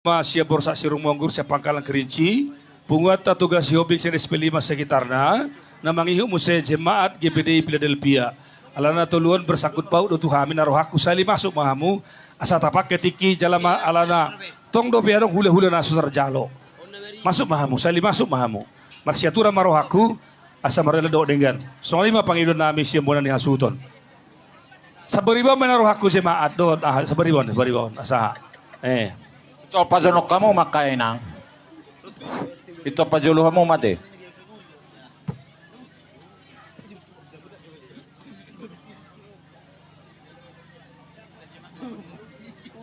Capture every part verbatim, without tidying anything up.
ma sian Borsak Sirumonggur sian Pangkalan Kerinci, punguanta Toga Sihombing sian S P lima sekitarna, na mangihut muse jemaat G P D I Philadelphia. Alana tolu on bersangkut paut do tu hami, na rohangku sahali masuk ma hamu, asa tapangke tingki jala ma alana tong dope adong hulahula na so tarjalo. Masuk ma hamu, sahali masuk ma hamu. Marsiaturan ma rohangku, asa mardalan dohot denggan. Songon i ma pangidoan nami sian bona ni hasuhuton. Sabariba ma na rohangku jemaat dohot, ah, sabariba on, sabariba on, asa. Eh. Ito pajonok hamu ma angka inang. Ito pajolo hamu ma ate.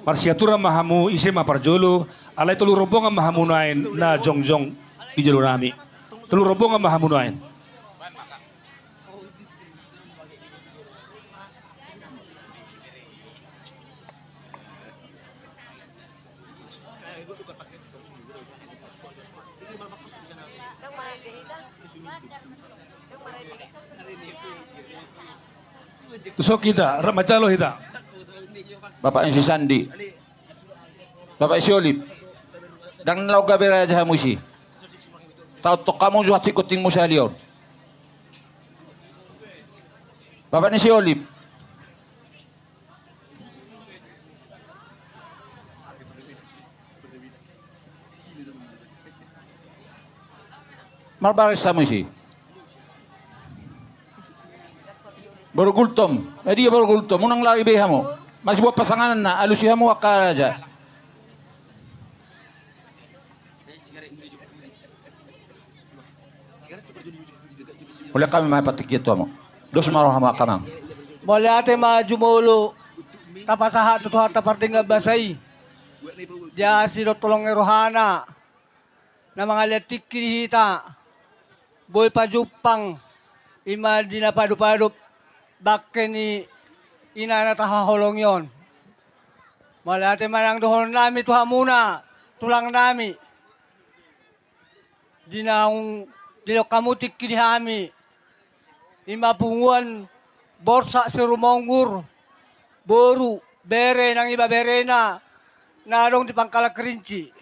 Marsiaturan ma hamu, ise ma parjolo, alai tolu rombongan ma hamu nuaeng na jongjong di jolo nami. Tolu rombongan ma hamu nuaeng. Tuson hita, ra-, manjalo hita. Bapak ni si Sandi. Bapak ni si Olip. Ndang na laho gabe raja hamu disi. Taonton hamu jo hansit gontingmu sahali on. Bapak ni si Olip. Marbaris hamu disi. Boru Gultom. Eh, dia boru Gultom. Unang lari be hamu. Masiboan pasangananna, alusi hamu angka raja. Mauliate ma, patik dia tu hamu. Dos ma roha hamu angka amang. Mauliate ma jumolo. Tapasahat tu Tuhanta pardenggan basa i. Diasi dohot holong ni rohana. Na mangalean tingki di hita. Boi pajumpang. I ma di na padopadop. Bangke ni ina na tahaholongi on. Mauliate ma nang dohonon nami tu hamuna. Tulang nami. Di naung dilehon hamu tingki di hami, i ma punguan Borsak Sirumonggur, boru, bere nang ibeberena, na adong di Pangkalan Kerinci.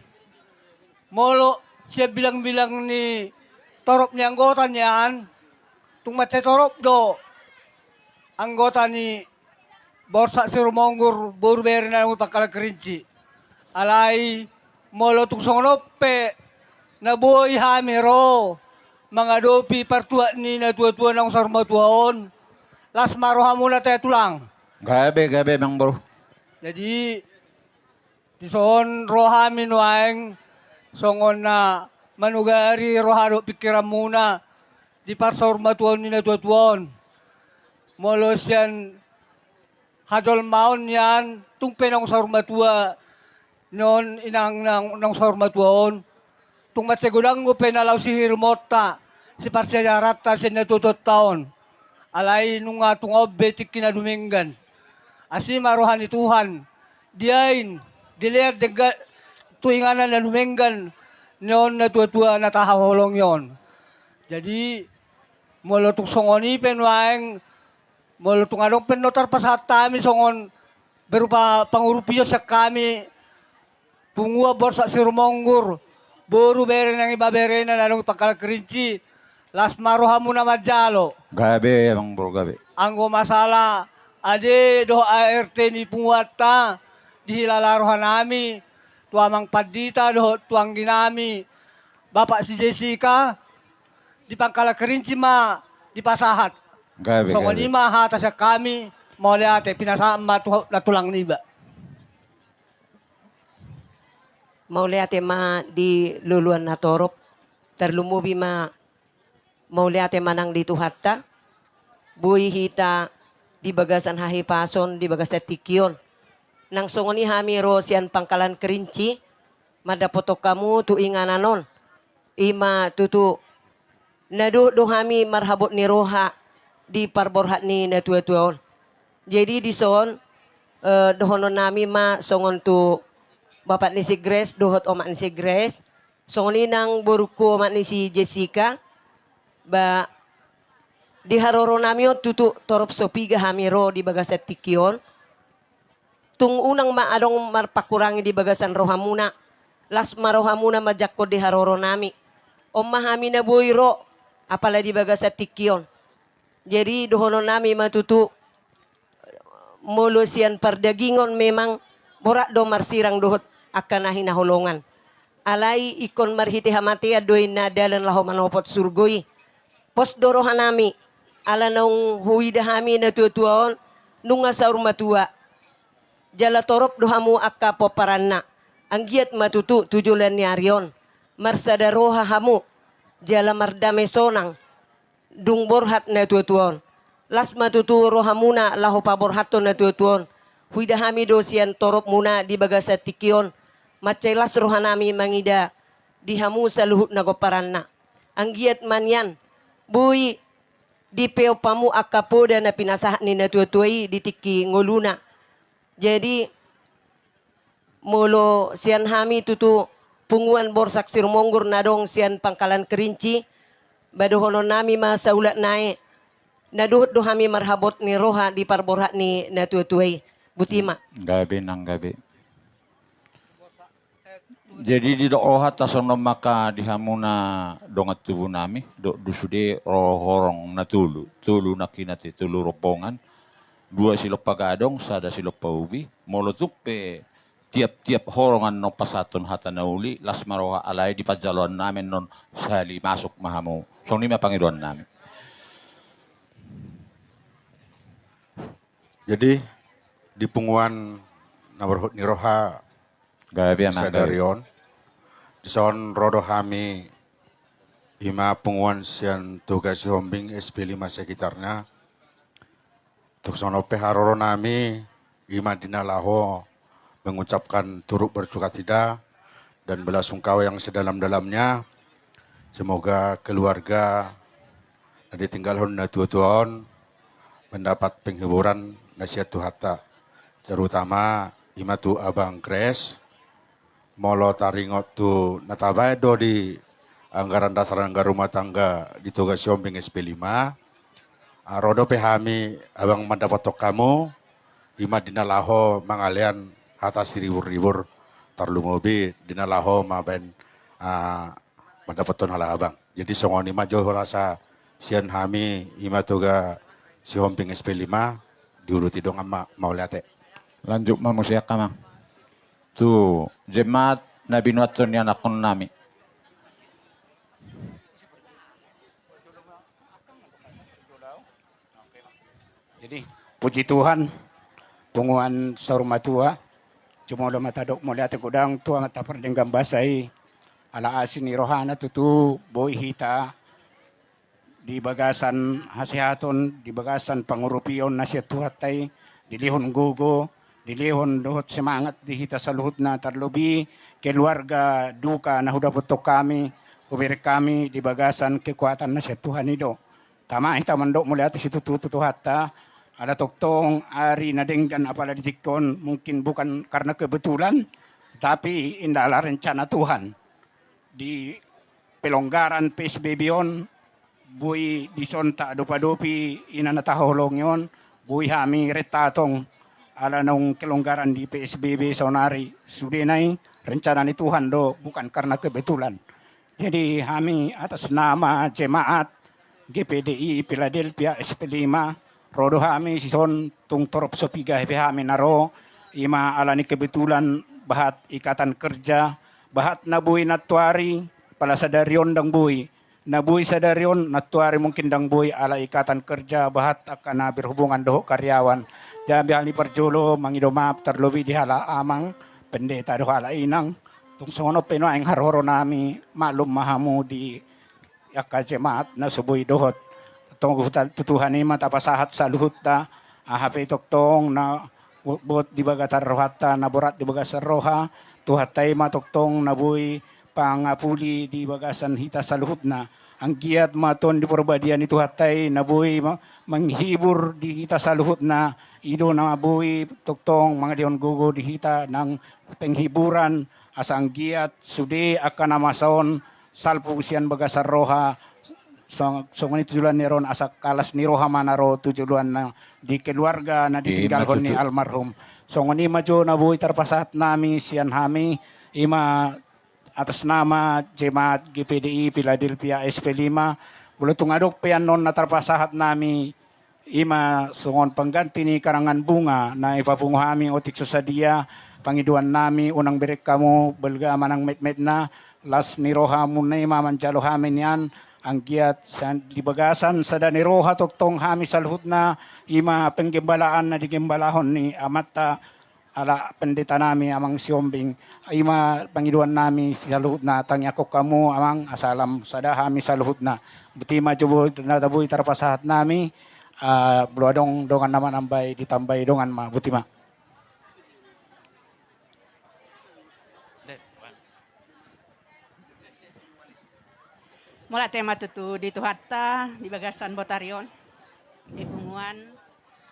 Molo sian bilangbilang ni torop ni anggota nian, tung mansai torop do anggota ni Borsak Sirumonggur, boru bere na adong di Pangkalan Kerinci. Alai, molo tung songon on pe, na boi hami ro, mangadopi partuat ni natuatua naung saur matua on, las ma rohamuna ate tulang. Gabe, gabe, amangboru. Jadi, dison ro hami nuaeng, songon na manugari roha dohot pingkiranmuna, di parsaur matuaon ni natuatua on. Molo sian hajolmaon nian, tung pe naung saur matua, non inang naung, naung saur matua on. Tung mansai godang dope na laho sihirimonta, siparsiajaranta sian natuatuanta on. Alai nunga tung on be tingki na dumenggan. Asi ma roha ni Tuhan, diain, dilean denggan, tu inganan na dumenggan, ni on natuatua na tahaholongi on. Jadi, molo tung songon i pe nuaeng, molo tung adong pe na tarpasahat hami songon berupa pangurupion sian hami, punguan Borsak Sirumonggur, boru bere nang ibeberena na adong di Pangkalan Kerinci, las ma rohamuna manjalo. Gabe, amangboru, gabe. Anggo masalah A D dohot A R T ni punguanta, dihilala rohanami, tu amang pandita dohot tu angginami, Bapak si Jessica, di Pangkalan Kerinci ma dipasahat. Gabe, gabe. Songon i ma hata sian hami, mauliate, pinasahat ma tu, na tulang niba. Mauliate ma di luluan na torop, tarlumobi ma mauliate ma nang di Tuhanta, boi hita di bagasan hahipason di bagasan tingki on. Nang songon i hami ro sian Pangkalan Kerinci, mandapothon hamu tu inganan on. I ma tutu, na dohot do hami marhabot ni roha di parborhat ni natuatua on. Jadi dison, eh, dohononnami ma songon tu bapak ni si Grace, dohot omak ni si Grace, songon i nang borungku omak ni si Jessica, ba di haroronami on tutu torop so piga hami ro di bagasan tingki on. Tung unang ma adong marpangkurangi di bagasan rohamuna. Las ma rohamuna manjangkon di haroronami. On ma hami na boi ro, apala di bagasan tingki on. Jadi dohononnami ma tutu, molo sian pardagingon memang borat do marsirang dohot angka na hinaholongan. Alai ingkon marhite hamatean do inna dalan laho manopot surgo i. Pos do rohanami, ala naung huida hami na tuatua on, nunga saur matua. Jala torop do hamu angka pomparanna. Anggiat ma tutu tu joloan ni ari on marsada roha hamu, jala mardame sonang. Dung borhat na tuatua on. Las ma tutu rohamuna laho paborhathon na tuatua on. Huida hami do sian toropmuna di bagasan tingki on. Mansai las rohanami mangida di hamu saluhut na gomparanna. Anggiat ma nian boi dipeop hamu angka poda na pinasahat ni na tuatua i di tingki ngoluna. Jadi molo sian hami tutu punguan Borsak Sirumonggur na adong sian Pangkalan Kerinci, ba dohononnami ma saulak nai, na dohot do hami marhabot ni roha di parborhat ni na tuatua i. Boti ma. Gabe nang gabe. Jadi didok rohanta songon on ma angka di hamu na dongan tubunami, dohot do sude ro horong na tolu, tolu nangkiningan, tolu rombongan, dua silompa gadong, sada silompa ubi. Molo tung pe tiap-tiap horong annon pasahathon hata na uli, las ma roha, alai di panjaloannami annon sahali masuk ma hamu. Songon i ma pangidoannami. Jadi di punguan na borhat ni roha, gabe amang, sadari on, dison ro do hami, i ma punguan sian Toga Sihombing S P lima sekitarnya. Tung songon on pe haroronami, i ma di na laho mengucapkan turut bersukacita dan belasungkawa yang sedalam-dalamnya. Semoga keluarga na ditinggalhon na tuatua on mendapat penghiburan na sian Tuhanta. Terutama i ma tu Abang Grace, molo taringot tu na tabaen do di anggaran dasar anggaran rumah tangga di Toga Sihombing S P lima, ah, ro dope hami abang mandapothon hamu, i ma di na laho mangalean hata siribur-ribur, tarlumobi di na laho mambaen, ah, mandapothon halak abang. Jadi songon i ma jo rasa sian hami, i ma Toga Sihombing S P lima, diuduti dongan ma, mauliate. Lanjut ma muse angka amang tu jemaat na binuathon ni anakkonnami. Jadi puji Tuhan, punguan saur matua, jumolo ma tadok mauliate godang tu Amanta pardenggan basa i, ala asi ni rohana tutu boi hita di bagasan hasehaton, di bagasan pangurupion na sian Tuhanta i, dilehon gogo, dilehon dohot semangat di hita saluhutna, tarlobi keluarga duka na hudapothon hami, hubereng hami di bagasan kekuatan na sian Tuhan i do. Tama hita mandok mauliate situtu tu Tuhanta, ala tongtong ari na denggan apala di tingki on, mungkin bukan karena kebetulan, tapi inda ala rencana Tuhan. Di pelonggaran P S B B on, boi dison taadopadopi ina na tahaholongi on, boi hami rentatong ala naung kelonggaran di P S B B saonari, sudena i rencana ni Tuhan do, bukan karena kebetulan. Jadi hami atas nama jemaat G P D I Philadelphia S P lima, ro do hami dison, tung torop so piga pe hami na ro, i ma ala ni kebetulan, bahat ikatan kerja, bahat na boi nantoari, pala sadari on ndang boi, na boi sadari on nantoari mungkin ndang boi ala ikatan kerja, bahat angka na berhubungan dohot karyawan. Jadi hal ni parjolo mangido maaf tarlobi di halak amang pendeta dohot halak inang, tung songon on pe nuaeng haroronami, maklum ma hamu di angka jemaat na so boi dohot. Tongtong tu Tuhan i ma tapasahat saluhutna, aha pe tongtong na bot di bagasan rohanta, na borat di bagasan roha, Tuhanta i ma tongtong na boi pangapuli di bagasan hita saluhutna. Anggiat ma Tondi Porbadia ni Tuhanta i na boi ma-, menghibur di hita saluhutna, i do na boi tongtong mangalehon gogo di hita nang penghiburan, asa anggiat sude angka na masa on salpu sian bagasan roha, song-, songon i tu joloan ni ari on, asa las ni roha ma na ro tu joloanna di keluarga na ditinggalhon ni almarhum. Songon i ma jo na boi tarpasahat nami sian hami, i ma atas nama Jemaat G P D I Philadelphia S P lima, molo tung adong pe annon na tarpasahat nami, i ma songon pangganti ni karangan bunga na ipapungu hami otik so sadia, pangidoan nami unang bereng hamu balga manang metmetna, las ni rohamuna i ma manjalo hami nian, anggiat sa-, di bagasan sada ni roha tongtong hami saluhutna, i ma penggembalaan na digembalahon ni amanta, ala pendeta nami Amang Sihombing, i ma pangidoan nami saluhutna, tangiangkon hamu Amang, asa lam sada hami saluhutna. Boti ma jo boi na boi tarpasahat nami, ah, molo adong dongan na manambai, ditambai dongan ma, boti ma. Mauliate ma tutu di Tuhanta di bagasan botari on, di punguan,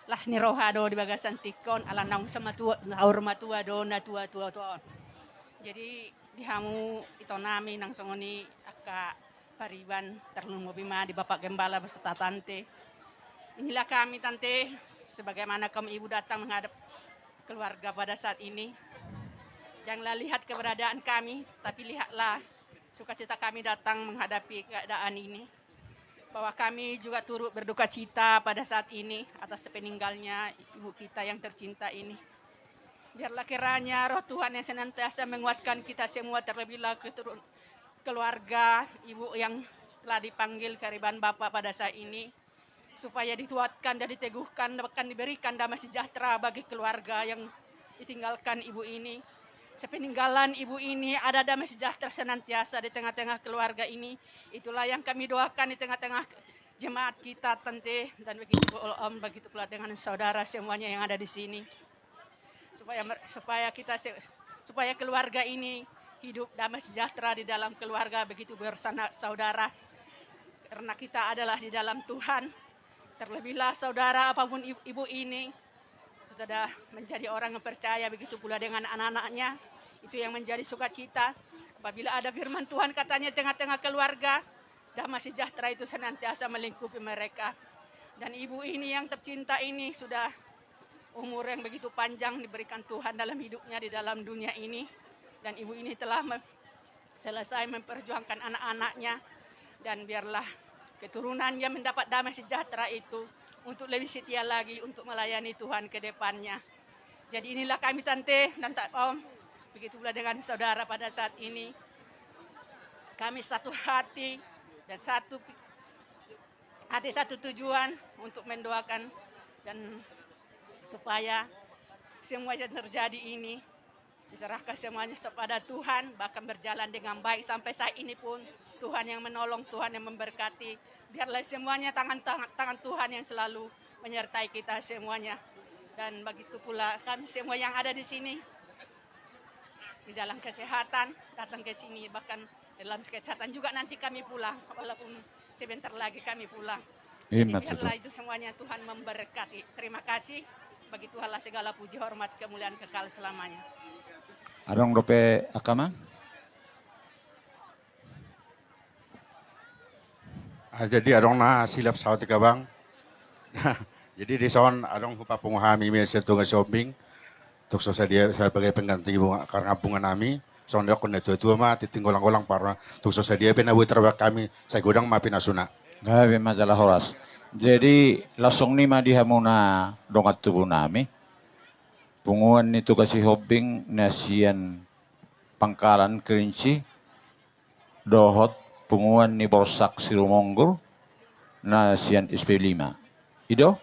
las ni roha do di bagasan tingki on, ala naung samatua, saur matua do na tua-tua on. Jadi di hamu ito nami nang songon i angka pariban, tarlumobi ma di Bapak Gembala beserta Tante. Inilah kami, Tante, sebagaimana kamu ibu datang menghadap keluarga pada saat ini. Janganlah lihat keberadaan kami, tapi lihatlah sukacita kami datang menghadapi keadaan ini. Bahwa kami juga turut berduka cita pada saat ini atas peninggalnya ibu kita yang tercinta ini. Biarlah kiranya Roh Tuhan yang senantiasa menguatkan kita semua, terlebihlah keturun-, keluarga ibu yang telah dipanggil kearifan Bapak pada saat ini, supaya dikuatkan dan diteguhkan, bahkan diberikan damai sejahtera bagi keluarga yang ditinggalkan ibu ini. Sepeninggalan ibu ini ada damai sejahtera senantiasa di tengah-tengah keluarga ini. Itulah yang kami doakan di tengah-tengah jemaat kita, Tante, dan begitu pula Om, begitu pula dengan saudara semuanya yang ada di sini. Supaya mer-, supaya kita se-, supaya keluarga ini hidup damai sejahtera di dalam keluarga, begitu bersama saudara. Karena kita adalah di dalam Tuhan. Terlebihlah saudara apapun i-, ibu ini sudah menjadi orang yang percaya, begitu pula dengan anak-anaknya. Itu yang menjadi sukacita. Apabila ada firman Tuhan katanya di tengah-tengah keluarga, damai sejahtera itu senantiasa melingkupi mereka. Dan ibu ini yang tercinta ini sudah umur yang begitu panjang diberikan Tuhan dalam hidupnya di dalam dunia ini. Dan ibu ini telah me-, selesai memperjuangkan anak-anaknya. Dan biarlah keturunannya mendapat damai sejahtera itu untuk lebih setia lagi untuk melayani Tuhan ke depannya. Jadi inilah kami, Tante dan Om, begitu pula dengan saudara pada saat ini. Kami satu hati dan satu pi-, hati satu tujuan untuk mendoakan dan supaya semua yang terjadi ini diserahkan semuanya kepada Tuhan, bahkan berjalan dengan baik sampai saat ini pun Tuhan yang menolong, Tuhan yang memberkati. Biarlah semuanya tangan, tangan, tangan Tuhan yang selalu menyertai kita semuanya. Dan begitu pula kami semua yang ada di sini, di dalam kesehatan, datang ke sini, bahkan dalam kesehatan juga nanti kami pulang, walaupun sebentar lagi kami pulang. Jadi ima tutu, biarlah itu semuanya Tuhan memberkati. Terima kasih. Bagi Tuhanlah segala puji, hormat, kemuliaan kekal selamanya. Adong dope angka Amang? Ah, jadi adong na silap saotik, Abang. Jadi dison adong hupapungu hami ma sian Tugas Sihombing, tung so sadia sebagai pengganti bunga, karangan bunga nami. Songon didok ni natua-tua ma, tintin golang-golang parna. Tung so sadia pe na boi tarbahen hami, sai godang ma pinasuna. Gabe ma jala horas. Jadi laos songon i ma di hamuna dongan tubu nami, punguan ni Tugas Sihombing na sian Pangkalan Kerinci, dohot punguan ni Borsak Sirumonggur na sian S P lima. I do?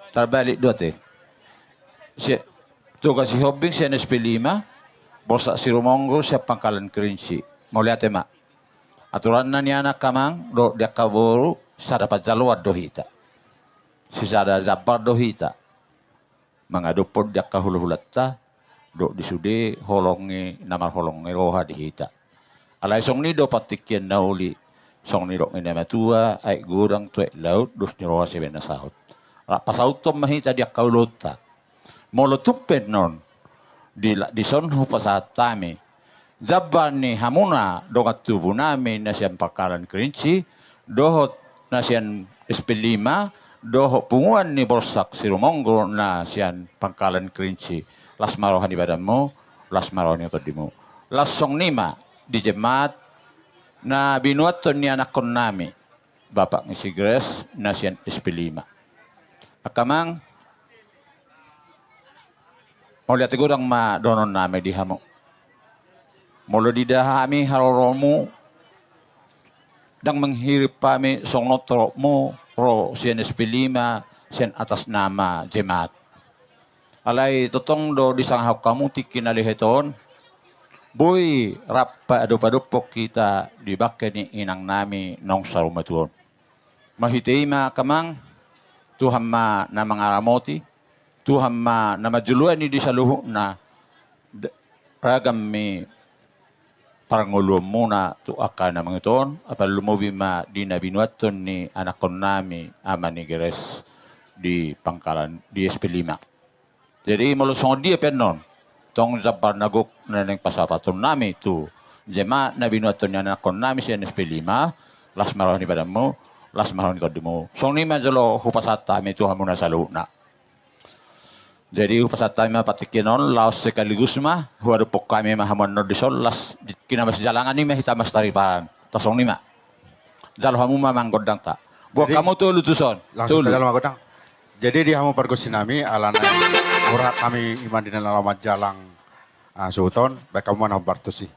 Tarbalik do ate. Si-, Tugas Sihombing sian S P lima, Borsak Sirumonggur sian Pangkalan Kerinci. Mauliate ma. Aturanna nian angka Amang dohot di angka boru, sada panjaloan do hita. Sisada jambar do hita mangadophon di angka hula-hulanta, dohot di sude holong ni na marholong ni roha di hita. Alai songon i do partingkian na uli, songon nidok ni na matua, aek godang tu aek laut, dos ni roha sian bahen na saut. Rap pasauthon ma hita di angka ulaonta. Molo tung pe annon, di la-, dison hupasahat hami jambar ni hamuna dongan tubu nami na sian Pangkalan Kerinci, dohot na sian S P lima, dohot punguan ni Borsak Sirumonggur na sian Pangkalan Kerinci. Las ma roha ni badanmu, las ma roha ni tondimu. Laos songon i ma, di jemaat na binuathon ni anakkonnami, bapak ni si Grace, na sian S P lima. Angka amang, mauliate godang ma dohononnami di hamu. Molo diida hami haroromu, ndang manghirim hami songon on torop muna ro sian S P lima, sian atas nama jemaat. Alai tongtong do disangahon hamu tingki na lehet on, boi rap padopadophon hita di bangke ni inangnami naung saur matua on. Marhite i ma angka amang, Tuhan ma na mangaramoti, Tuhan ma na manjoloani di saluhutna d-, ragam ni parngoluonmuna tu angka na mangihut on, apala lumobi ma di na binuathon ni anakkonnami ama ni Grace di Pangkalan di S P lima. Jadi molo songon dia pe annon, tong jambar na gok na naeng pasahatonnami tu jemaat na binuathon ni anakkonnami sian S P lima, las ma roha ni badanmu, las ma roha ni tondimu. Songon i ma jolo hupasahat hami tu hamuna saluhutna. Jadi hupasahat hami ma partingkian on, laos sekaligus ma huadophon hami ma hamu annon dison, las di tingki na masijalangan i ma hita mastariparan. Tung songon i ma. Jalo hamu ma amang gondangta. Buat hamu tolu tuson. Langsung tolu. Jalo ma gondang. Jadi di hamu pargonsinami, ala naeng mura hami ima di na laho manjalang, ah, suhut on, baen hamu ma na hombar tusi.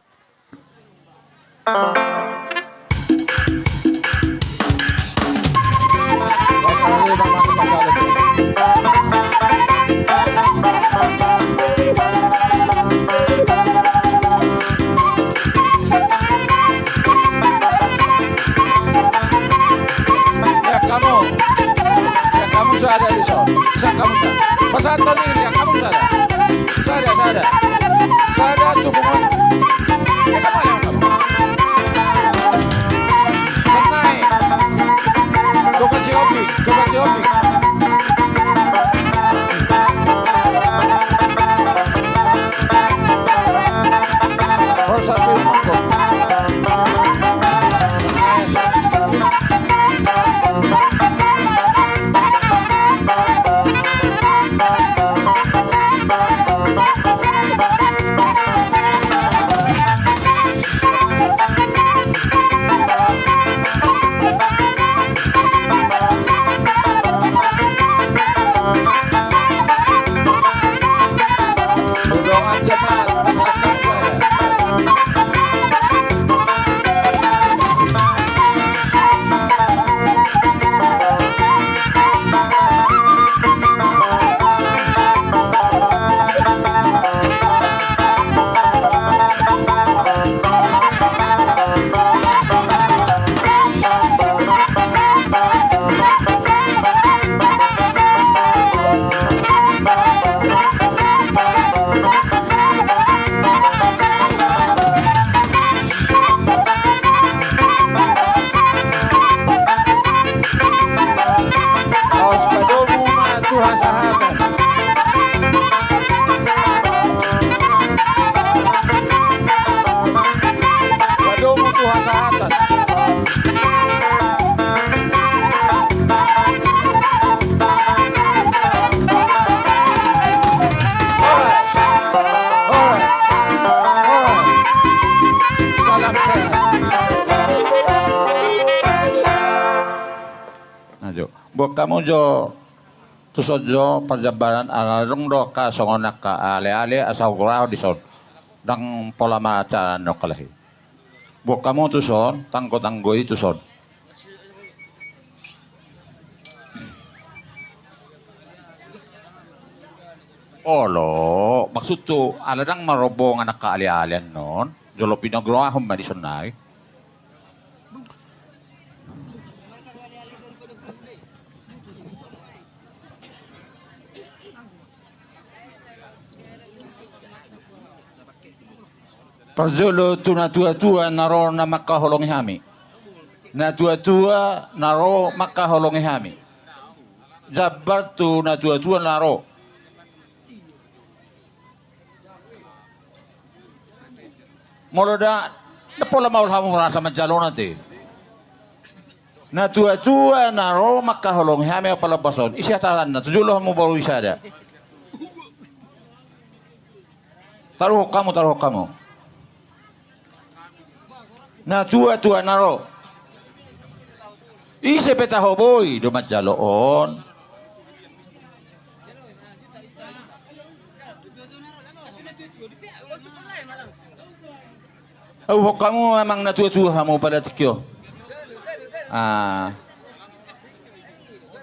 Lihat kamu. Lihat kamu sada dison. Lihat kamu sada. Pasahat tadi, lihat kamu sada. Sada, sada. Sada tu pungut. Lihat kamu, lihat kamu. Tenai. Coba si Opi, coba si Opi. Laos padomu ma tu hasahatan. Padomu tu hasahatan. Horas. Horas. Horas. Salam sehat. Nah, jo. Buat hamu jo, tuson jo parjambaran, ala adong do angka songon angka aleale asa hugorahon dison. Ndang pola ma acara ni on kalahi. Buat hamu tuson, tanggotanggo i tuson. Olo, maksudhu, ala ndang marombongan angka aleale annon, jolo pinagorahon ma dison nai. Parjolo tu natuatua na ro na mangkaholongi hami. Natuatua na ro mangkaholongi hami. Jambar tu natuatua na ro. Molo da, da pola maol hamu rasa manjalona te. Natuatua na ro mangkaholongi hami apala bason. Ise hataranna, tu jolo hamu boru i sada. Taruhon hamu, taruhon hamu. Natuatua na ro. Ise pe taho boi do manjalo on. Au hok hamu amang natuatua hamu pala tingki on. Ah.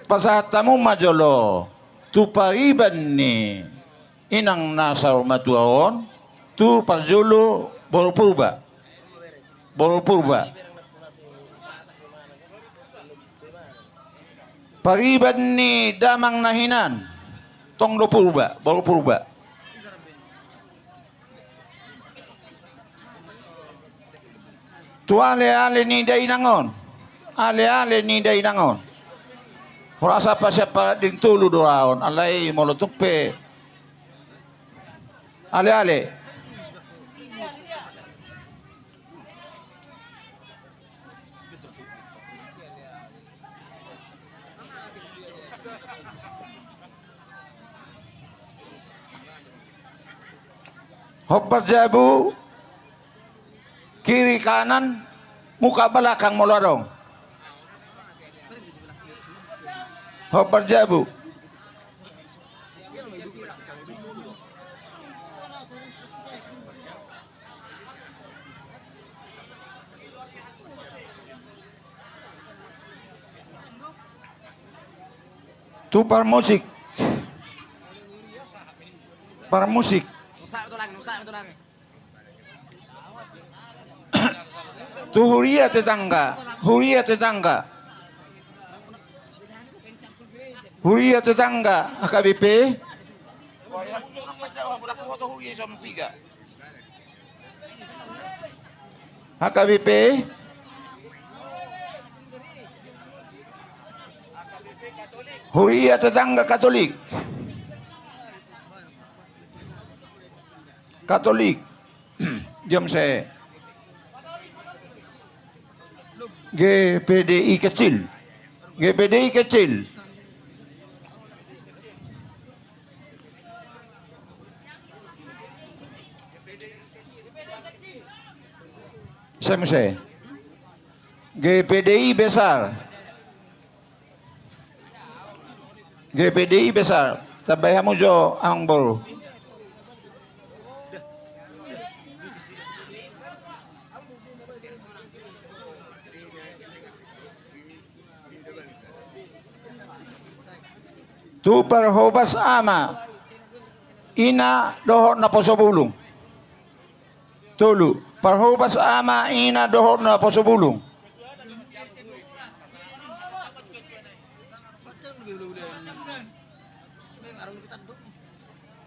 Pasahat hamu ma jolo tu pariban ni inang na saur matua on, tu parjolo boru Purba. Boru Purba. Pariban ni damang na hinan, tong do Purba, boru Purba. Tu aleale ni dainang on. Aleale ni dainang on. Hurasa pasian parading tolu do ra on. Alai molo tung pe aleale. Hombar jabu, kiri kanan, muka balakang molo adong. Hombar jabu. Tu parmusik. Parmusik. Tu huria tetangga, huria tetangga. Huria tetangga, H K B P. H K B P. Huria tetangga Katolik. Katolik. Diam se. G P D I kecil. G P D I kecil. Saya muse. G P D I besar. G P D I besar. Tambai hamu jo amang boru. Tu parhobas ama, ina dohot naposo bulung. Tolu. Parhobas ama, ina dohot naposo bulung.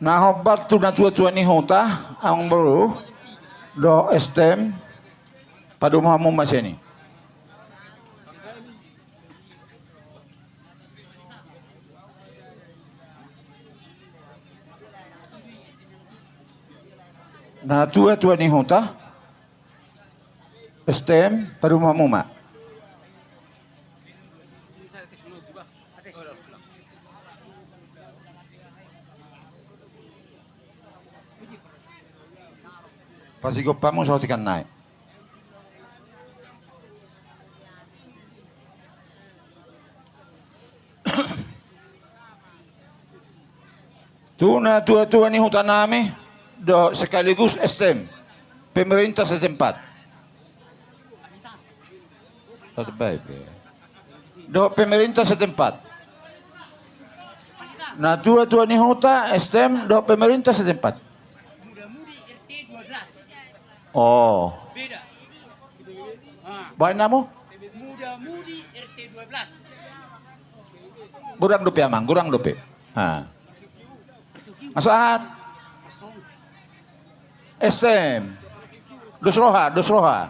Na hombar tu natuatua ni huta, amang boru, dohot S T M, padomu hamu ma sian i. Natuatua ni huta, S T M, padomu hamu ma. Pasigop hamu saotik an nai. Tu natuatua ni huta nami dohot sekaligus S T M, pemerintah setempat. Dohot pemerintah setempat. Natuatua ni huta, S T M dohot pemerintah setempat. Oh. Baen hamu? Godang dope amang, godang dope. Ha. Sahat. S T M. Dos roha, dos roha.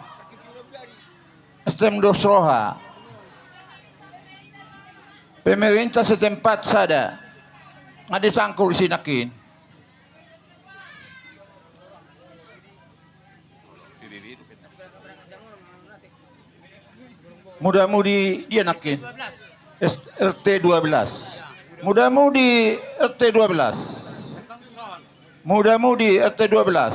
S T M dos roha. Pemerintah setempat sada. Nga disangkul si nangkin. Muda-mudi dia nangkin. S-, R T dua belas. Muda-mudi R T dua belas. Muda-mudi R T dua belas.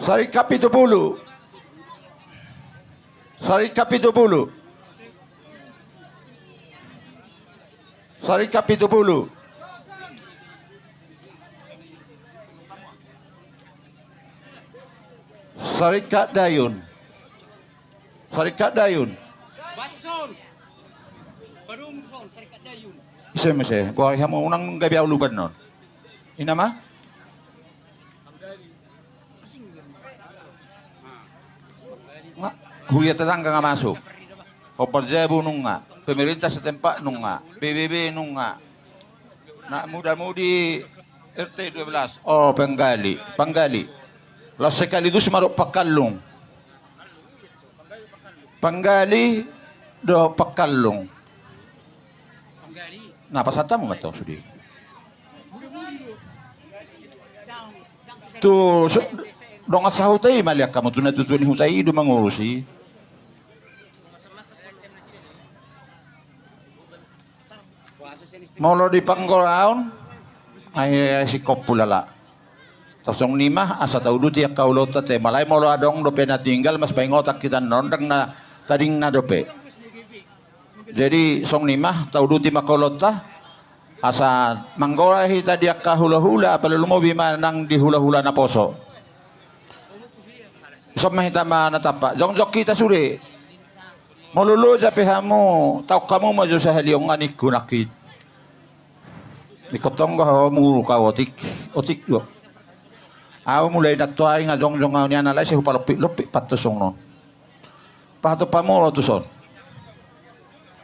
Saringkat pitu pulu. Saringkat pitu pulu. Saringkat pitu pulu. Saringkat dayun. Saringkat dayun. Ise muse? Goari hamu unang gabe aluban non. Ina ma? Nga, huria tetangga nga masuk. Hombar jabu nunga, pemerintah setempat nunga, P B B nunga, anak muda-mudi R T dua belas. Oh, panggali, panggali. Laos sekaligus ma dohot pangkallung. Panggali dohot pangkallung. Na pasahat hamu ma tong sude. Tu so, dongan sahuta i malihat hamu tu na tutu ni huta i do mangurusi. Molo di panggoraon, ai, ai singkop hulala. Tar songon i ma asa tauduti angka ulaonta te, alai molo adong dope na tinggal, mas paingotan hita non, ndang na tadingna dope. Jadi songon i ma tauduti ma angka ulaonta, asa manggora hita di angka hulahula, apala lumobi ma nang di hulahula naposo. Ison ma hita ma na tampak, jongjong hita sude. Molo loja pe hamu, taon hamu ma jo sahali on nga ningku nangkin. Ingkon tonggo hamu, kau otik, otik do. Au mulai nantoari nga jongjong au nian, alai sai hupalompit-lompit pantos songon on. Pahatop hamu ro tuson.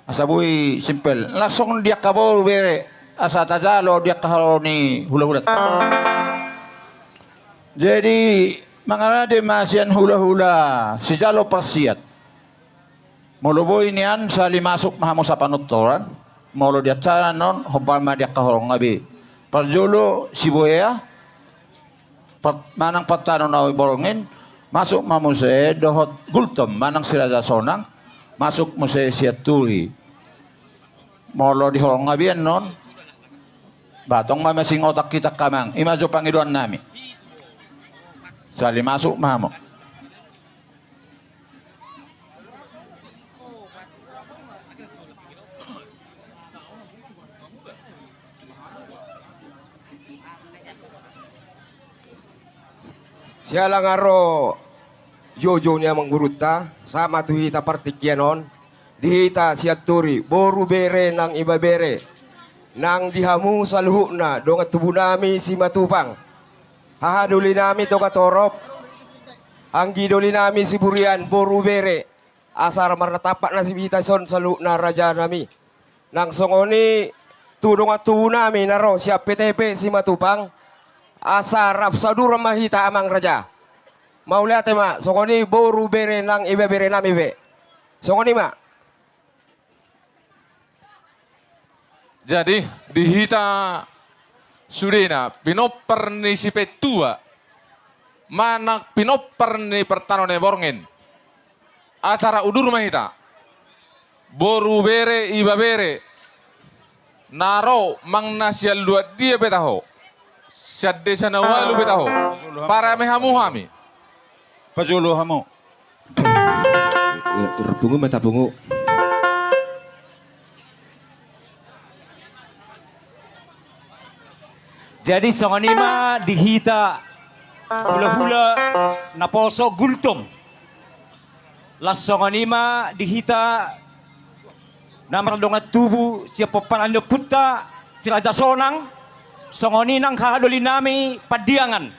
Asa boi simpel. Langsung di angka boru bere, asa tajalo di angka haroro ni hulahulanta. Jadi mangarade ma sian hulahula sijalo parsiat. Molo boi nian sahali masuk ma hamu sapanontoran. Molo di acara on hombar ma di angka horong nga be. Parjolo Sibuea, par-, manang partanon au i borngin, masuk ma muse dohot Gultom manang Si Raja Sonang, masuk muse Sianturi. Molo di horong nga be annon, ba tong ma masingotak hita angka amang, i ma jo pangidoan nami. Sahali masuk ma hamu. Siala nga ro joujou ni amang gurunta, sahat ma tu hita partingkian on, di hita Sianturi, boru bere nang ibebere, nang di hamu saluhutna dongan tubu nami Simatupang, haha doli nami Togatorop, anggi doli nami Siburian, boru bere, asa ra marnatampak nasib hita dison saluhutna raja nami. Nang songon i tu dongan tubu nami na ro sian P T P Simatupang, asa rap saudara ma hita amang raja. Mauliate ma, songon i boru bere nang ibebere nami be. Songon i ma. Jadi di hita sudena pinompar ni sipetua, manang pinompar ni partanon ni borngin, asa rap udur ma hita. Boru bere ibebere na ro manang na sian luat dia pe taho, sian desa na ualu pe taho, parame hamu hami. Pajolo hamu. Pungu ma tapungu. Jadi songon i ma di hita hulahula naposo Gultom. Laos songon i ma di hita na mardongan tubu sian pomparan ni ompunta Si Raja Sonang, songon i nang haha doli nami Pandiangan,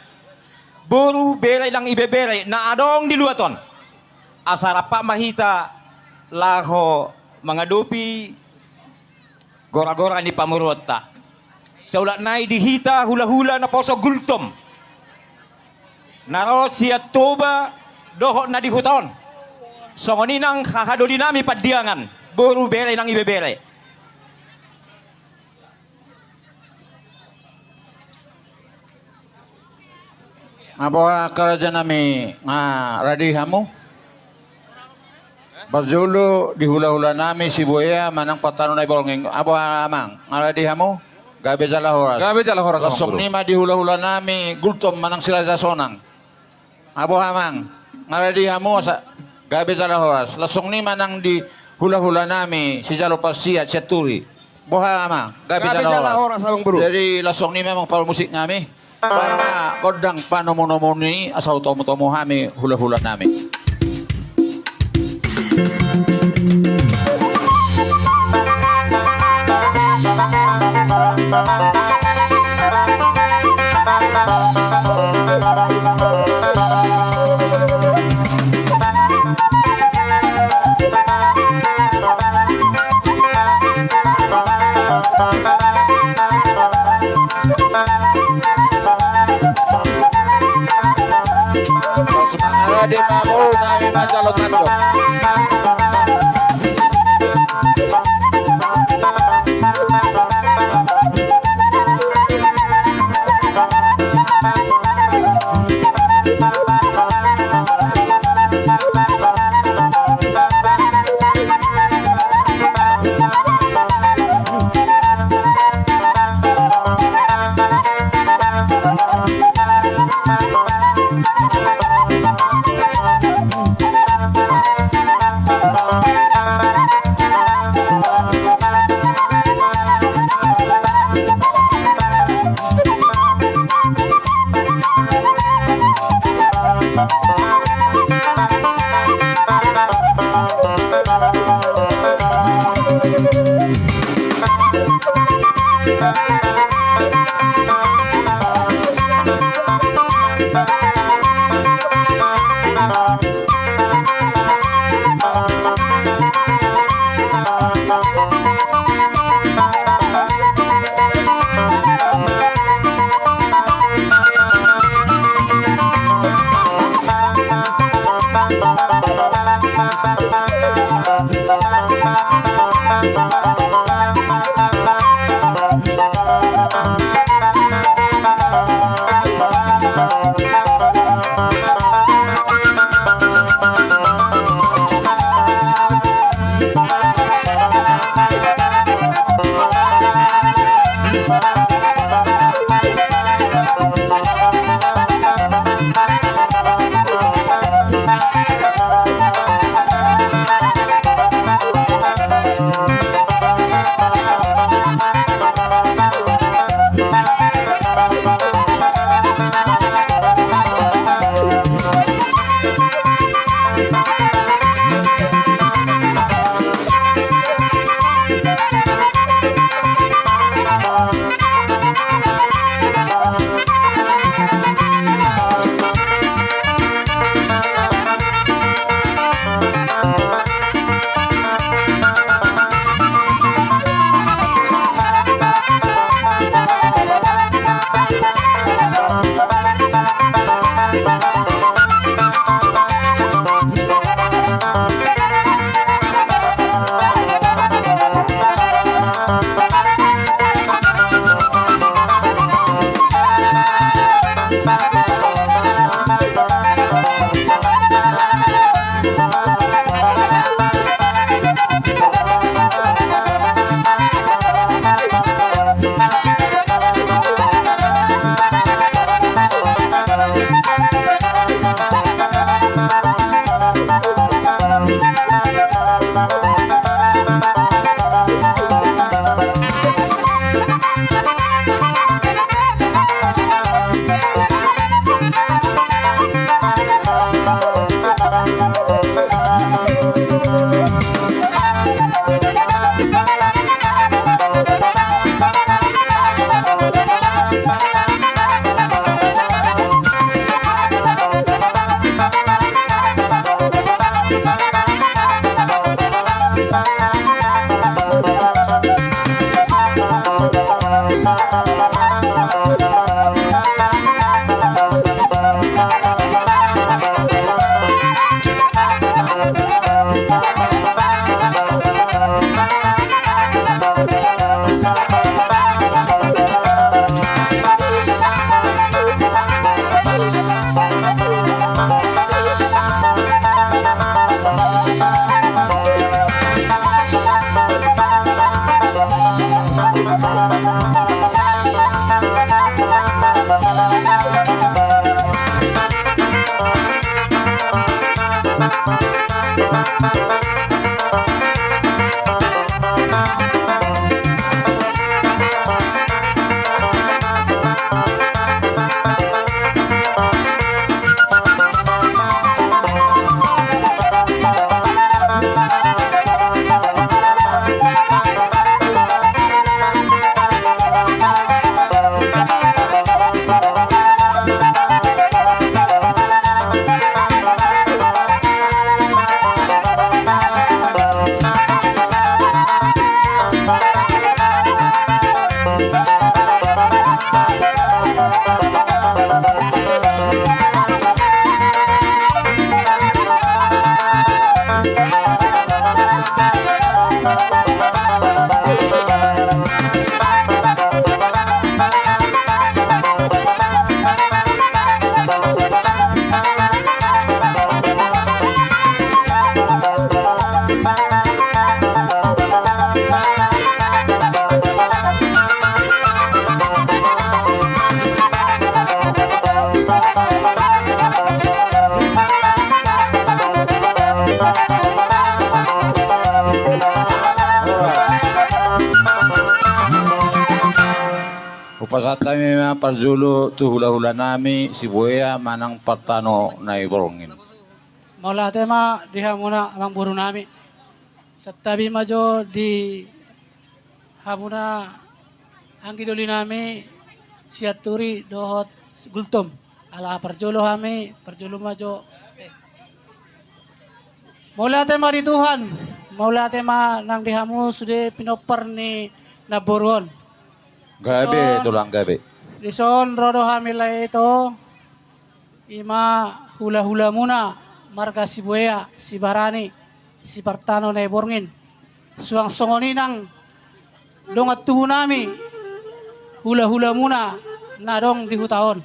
boru bere nang ibebere na adong di luat on. Asa rap ma hita laho mangadopi gora-gora ni pamoruonta. Saulak nai di hita hulahula naposo Gultom na ro sian Toba dohot na di huta on. Songon i nang haha doli nami Pandiangan, boru bere nang ibebere. Nga boha angka raja nami, nga rade hamu? Parjolo di hula-hula nami Sibuea manang Pantano Naiborngin, nga boha amang, nga rade hamu? Gabe jala horas. Gabe jala horas, amang boru. Langsung nima di hula-hula nami Gultom manang Si Raja Sonang. Nga boha amang, nga rade hamu asa? Gabe jala horas. Langsung nima nang di hula-hula nami sijalo parsiat Sianturi. Boha amang, gabe jala horas. Gabe jala horas, amang boru. Jadi langsung nima amang parmusik nami. Bahen ma gondang panomu-nomu i asa hutomu-tomu hami hula-hula nami. Semangat, rade ma boru nami manjalo tandok. Hupasahat hami ma parjolo tu hula-hula nami Sibuea manang Partano Naiborngin. Mauliate ma di hamuna amang boru nami. Santabi ma jo di hamuna anggi doli nami Sianturi dohot Gultom. Ala parjolo hami, parjolo ma jo. Mauliate ma di Tuhan. Mauliate ma nang di hamu sude pinompar ni namboru on. Gabe, dison, tulang, gabe. Dison ro do hami lae ito. Ima hula-hulamuna marga Sibuea, Sibarani, Sipartano Naiborngin. Suang songon i nang dongan tubu nami, hula-hulamuna na adong di huta on.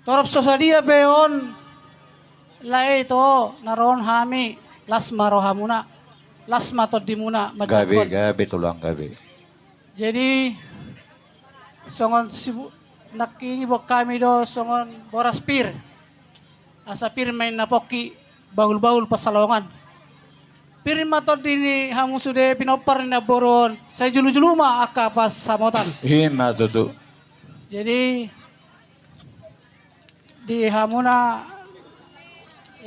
Torop so sadia pe on lae ito na ro on hami, las ma rohamuna, las ma tondimuna. Gabe, manjangkon, gabe, tulang, gabe. Jadi songon sibu-, nangkin iboan hami do songon boras pir. Asa pir ma inna pongki, bahul-bahul pansalongan. Pir ma tondi ni hamu sude pinompar ni namboru on, sai julu-julu ma angka pansamotan. I ma tutu. Jadi di hamuna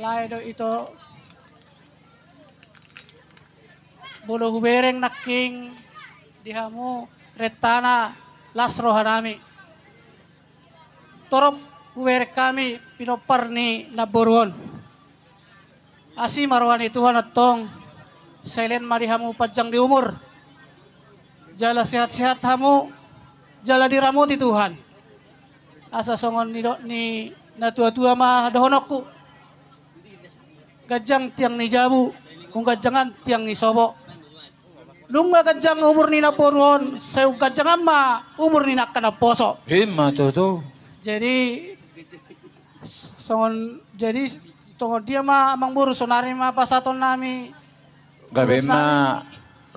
lae do ito, molo hubereng nangkin di hamu rentana, las roha nami. Torop hubereng hami pinompar ni namboru on. Asi ma roha ni Tuhan antong, sai lehon ma di hamu panjang di umur. Jala sehat-sehat hamu, jala diramoti Tuhan. Asa songon nidok ni natua-tua ma dohononku. Ganjang tiang ni jabu, umganjangan tiang ni sopo. Nunga ganjang umur ni namboru on, sai umganjangan ma umur ni angka naposo. I ma tutu. Jadi songon, jadi songon dia ma amang boru, sonari ma pasahaton nami. Gabe ma,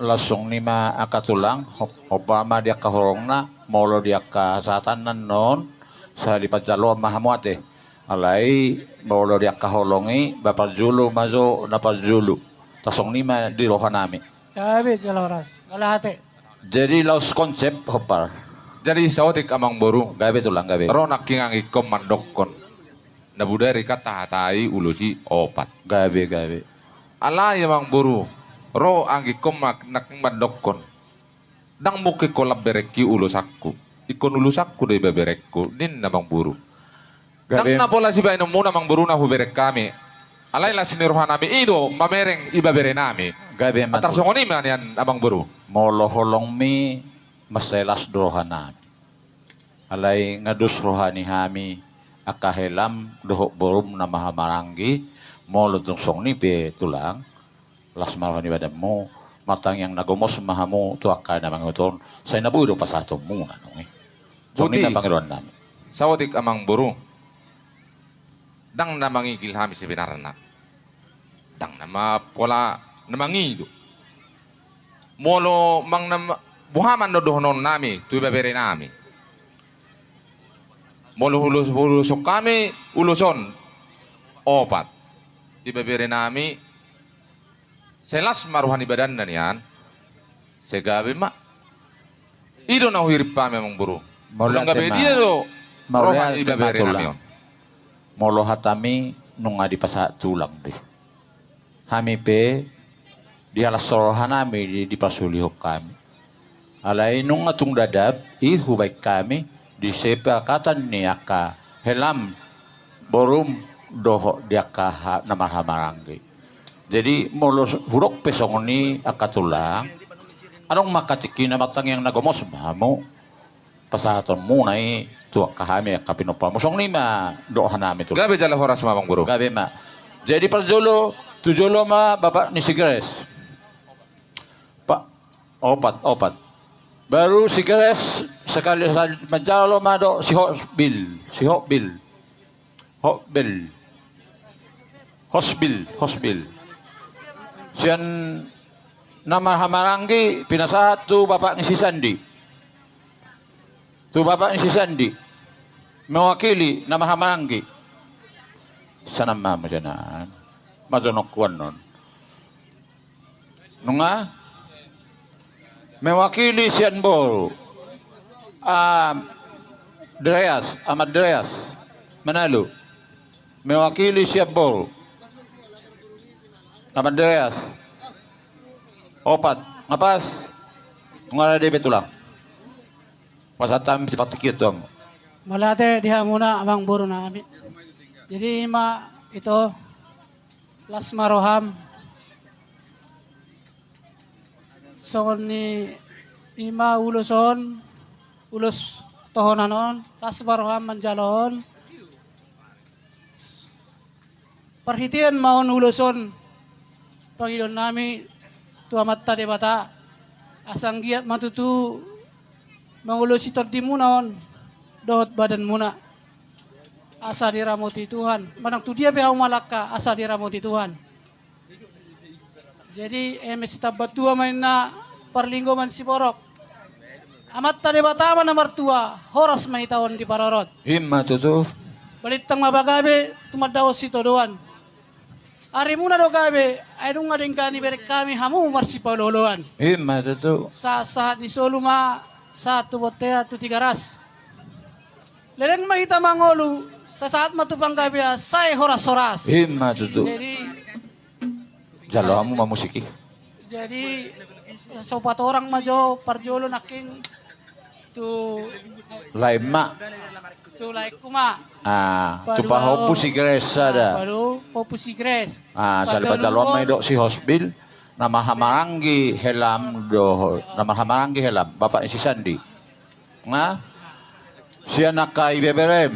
las songon i ma angka tulang, ho-, hombar ma di angka holongna, molo di angka sahatanna annon, sai dipajalo ma hamu ate. Alai molo di angka holong i, ba parjolo ma jo na parjolo. Tar songon i ma di roha nami. Gabe jala horas. Mauliate. Jadi laos konsep, hombar. Jadi saotik amang boru. Gabe tulang, gabe. Ro nangkin anggingkon mandokkon. Na bodari kan tahatai ulos i opat. Gabe, gabe. Alai amang boru, ro anggingkon ma-, nangkin mandokkon. Ndang mungkin holan berengki ulosanku. Ingkon ulosanku do iba berengku, ninna amang boru. Gabe. Ndang na pola sibahenonmuna amang boru na hubereng hami. Alai las ni roha nami i do mamereng iba bere nami. Gabe ma tutu. Tar songon i ma nian amang boru. Molo holongmi, mansai las do roha nami. Alai nga dos roha ni hami angka helam dohot borum na maha maranggi, molo tung songon i pe tulang, las ma roha ni badanmu, martangiang na gomos ma hamu tu angka na mangihut on, sai na boi do pasahatonmuna nunga i. Songon i ma pangidoan nami. Saotik amang boru. Ndang na mangigil hami sebenarna. Ndang na ma pola na mangido. Molo mang na ma-, Boha ma annon dohononnami tu ibeberenami? Molo ulos, uloson hami, uloson opat. Ibeberenami, sai las ma roha ni badanna nian, sai gabe ma. I do na huhirim hami, amangboru. Molo ndang gabe, dia do roha ni ibeberenami on. Molo hatami nunga dipasahat tulang be. Hami pe dihalas rohanami di, dipasulihon hami. Alai nunga tung dadap i hubaen hami di sepakatan ni angka helam, borum, dohot di angka ha-, na marhahamaranggi. Jadi molo hudok pe songon i angka tulang, adong ma angka tingki na martangiang na gomos ma hamu. Pasahatonmuna i tu angka hami angka pinomparmu. Songon i ma dohononnami tu. Gabe jala horas ma, amangboru. Gabe ma. Jadi parjolo, tu jolo ma bapak ni si Grace. Pak, opat, opat. Baru si Grace sekali, sekali manjalo ma dohot si Hosbil, si Hosbil. Hosbil. Hosbil, Hosbil. Sian na marhahamaranggi pinasahat tu bapak ni si Sandi. Tu bapak ni si Sandi. Mewakili na marhahamaranggi. Sanan ma muse na. Majonok kuan non. Nunga mewakili sian boru. Andreas, Ama Andreas. Manalu. Mewakili sian boru. Ama Andreas. Opat. Nga pas? Nunga rade be tulang. Pasahat hami sipatik i tu hamu. Mauliate di hamuna amangboru nami. Jadi ima ito, las ma roham. Songon i ima ulos on, ulos tohonan on, las ma roham manjalo on. Parhitean ma on ulos on pangidoannami tu Amanta Debata, asa anggiat ma tutu mangulosi tondimuna on dohot badanmuna, asa diramoti Tuhan. Manang tu dia pe hamu mangalangka, asa diramoti Tuhan. Jadi eme sitambatua ma ninna parlinggoman siborok. Amanta Debata ma na martua, horas ma hita on diparorot. Ima tutu. Balintang ma pagabe tumandangkon sitadoan. Arimuna do gabe, ai nunga denggan ibereng hami hamu marsipaolooloan. Ima tutu. Sahat-sahat ni solu ma, sahat tu bontean tu Tigaras. Leleng ma hita mangolu, sasahat ma tu panggabean, sai horas-horas. Ima tutu. Jadi jalo hamu ma musik i. Jadi sopat orang ma jo parjolo nangkin tu lae ma. Tu laengku ma. Ah, tu pahompu si Grace sada. Baru pahompu si Grace. Ah, sada pajaloan ma i dohot si Hosbil. Na marhahamaranggi helam do, na marhahamaranggi helam, bapak ni si Sandi. Nga sian angka ibeberem,